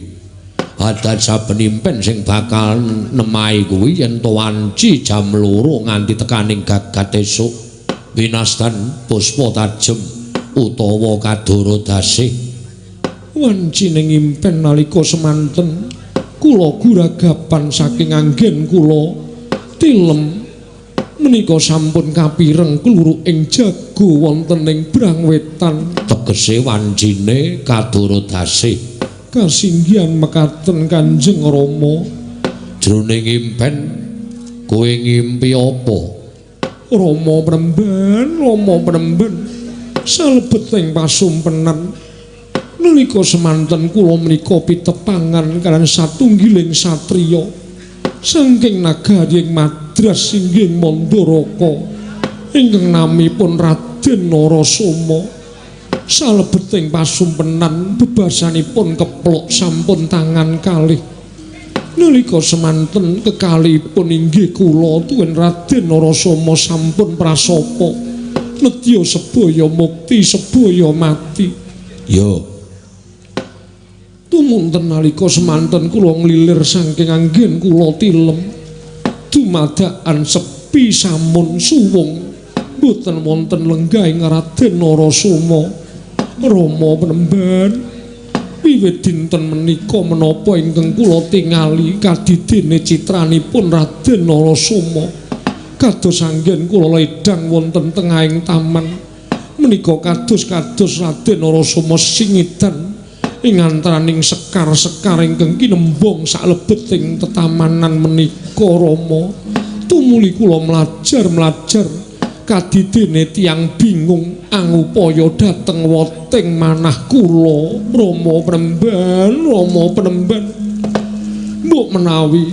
Adat saben impen sing bakal nemahi kuwi yen to wanci jam 2 nganti tekaning gagat esuk winastan puspa tajem utawa kadara dasih. Wancine ngimpen nalika semanten kula guragapan saking anggen kula tilem Menika sampun kapireng kluruk ing jago wonten ing Brangwetan. Tegese wancine kadurodasih kasinggihan mekaten Kanjeng Rama. Jroning impen kowe ngimpi apa? Rama Premben, Rama Premben, salebeting pasumpenan nalika semanten kula menika pitepangan kaliyan satunggiling satriya saking nagari ing Madras inggih Mandaraka ingkang namipun Raden Narasoma. Salebeting pasumpenan bebasanipun keplok sampun tangan kalih. Nalika semanten kekalihipun inggih kula tuwin Raden Narasoma sampun prasapa nedya sebaya mukti sebaya mati. Yo tumunten nalika semanten kula nglilir saking anggen kula tilem dumadakan sepi samun suwung mboten wonten lenggahing Raden Narasoma. Rama Premben, wiwit dinten menika menapa ingkang kula tingali kadidene citranipun Raden Narasoma kados anggen kula ledang wonten tengahing taman menika kados-kados Raden Narasoma singidan ing antaraning sekar-sekar ingkang kinembong salebeting tetamanan menika. Rama, tumuli kula mlajar-mlajar kadidene tiyang bingung angupaya dhateng woting manah kula. Rama Premben, Rama Premben, mbok menawi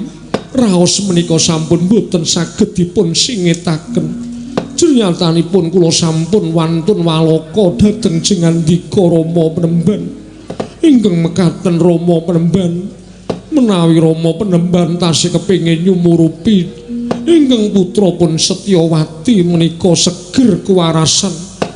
raos menika sampun boten saged dipun singetaken. Jernyatanipun kula sampun wantun walaka dhateng jengandika Rama Premben. Ingkang mekaten Rama Premben, menawi Rama Premben tasih kepengin nyumurupi ingkang putra pun Setyawati menika seger kewarasan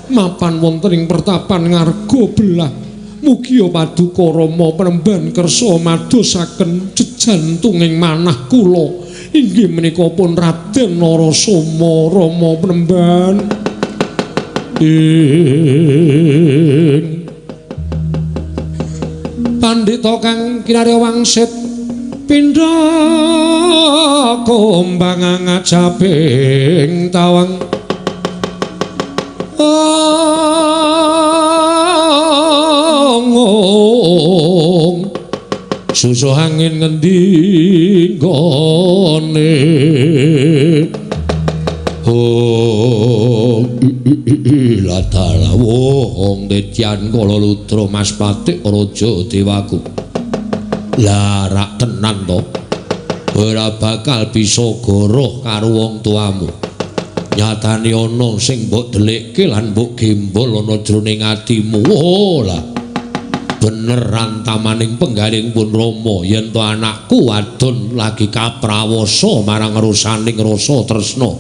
mapan wonten ing pertapan Ngarga Belah. Mugia paduka Rama Premben kersa madosaken jejantunging manah kula inggih menika pun Raden Narasoma. Rama Premben, ing pandhita kang kinarya wangsit pindha kumbang ngajaping tawang ong susuh angin ngendi nggone oh ladalawung tetyan kala lutra Mas Patik raja dewaku. Lah rak tenan to, ora bakal bisa goroh karo wong tuamu. Nyatane ana sing mbok delikke lan mbok gembol ana jroning atimu. Oh lah bener rantamaning penggaling pun Rama yen to anakku wadon lagi kaprawasa marang rusaning rasa tresna.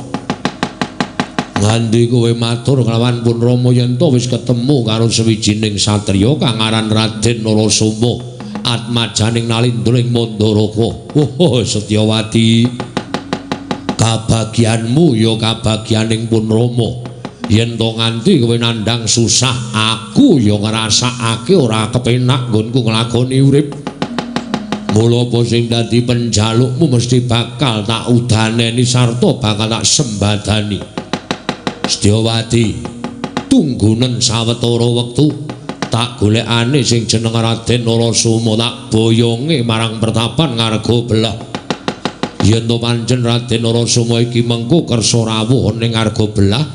Nganti kowe matur kelawan pun Rama yen to wis ketemu karo sawijining satriya kang aran Raden Narasoma atmajaning Nalindra ing Mandaraka. Oh Setyawati, kabagyanmu ya kabagyaning pun Rama. Yen to nganti kowe nandhang susah, aku ya ngrasakake ora kepenak nggonku nglakoni urip. Mula apa sing dadi penjalukmu mesti bakal tak udaneni sarta bakal tak sembadani. Setyawati, tunggunen sawetara wektu tak golekane sing jeneng Raden Narasoma tak boyonge marang pertapan Ngarga Belah. Yen to pancen Raden Narasoma iki mengko kersa rawuh ning Ngarga Belah,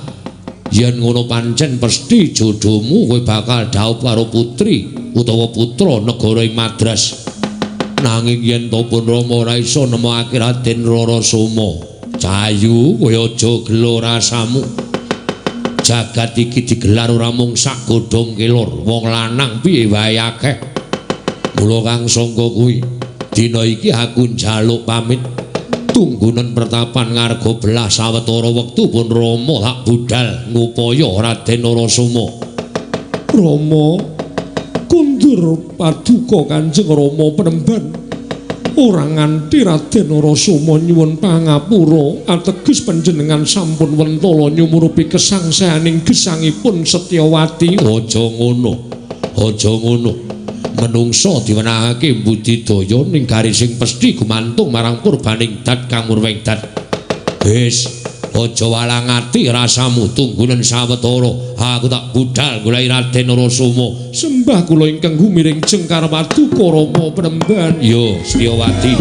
yen ngono pancen pesthi jodohmu kowe bakal dhaup karo putri utawa putra negara ing Madras. Nanging yen to pun Rama ora iso nemokake Raden Narasoma, cayu kowe aja gelo rasamu. Jagat iki digelar ora mung sak godhong kelor, wong lanang piye wae akeh. Mula kang sangka kuwi, dina iki aku njaluk pamit. Tunggunen pertapan Ngarga Belah sawetara wektu pun Rama tak budal ngupaya Raden Narasoma. Rama, kundur paduka Kanjeng Rama Premben. Ora nganti Raden Narasoma nyuwun pangapura ateges panjenengan sampun wentala nyumurupi kesangsayaning gesangipun Setyawati. Aja ngono, aja ngono. Menungsa diwenehake budidaya ning garising pesthi gumantung marang purbaning dat kang murwing dat. Wis, Aja walang ati rasamu tunggunen sawetara. Aku tak budal goleki Raden Narasoma. Sembah kula ingkang gumiring jengkar paduka Rama Penemban. Yo, Setyawati.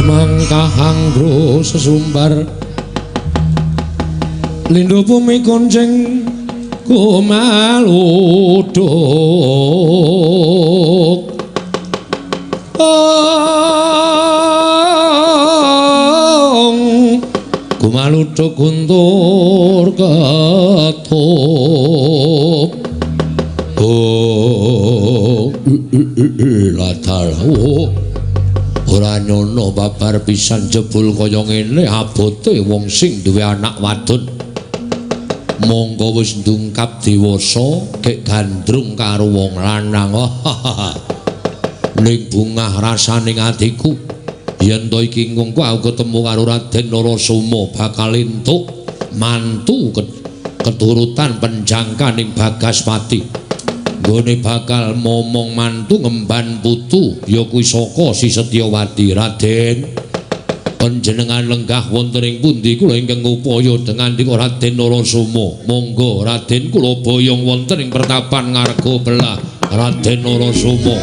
Sumangkah sesumbar lindhu bumi konceng kumaluduk ong kumaluduk guntur ketup oh latar oh ora nyono babar pisan jebul kaya ngene abote wong sing duwe anak wadon. Monggo wis ndungkap dewasa gek gandrung karo wong lanang. Ning bungah rasane atiku yen to iki mengko aku ketemu karo Raden Narasoma bakal entuk mantu keturutan penjangkaning Bagaspati. Nggone bakal momong mantu ngemban putu ya kuwi saka Si Setyawati. Raden, panjenengan lenggah wonten ing pundi kula ingkang ngupaya dengan dika Raden Narasoma. Monggo Raden kula boyong wonten ing pertapan Ngarga Belah Raden Narasoma.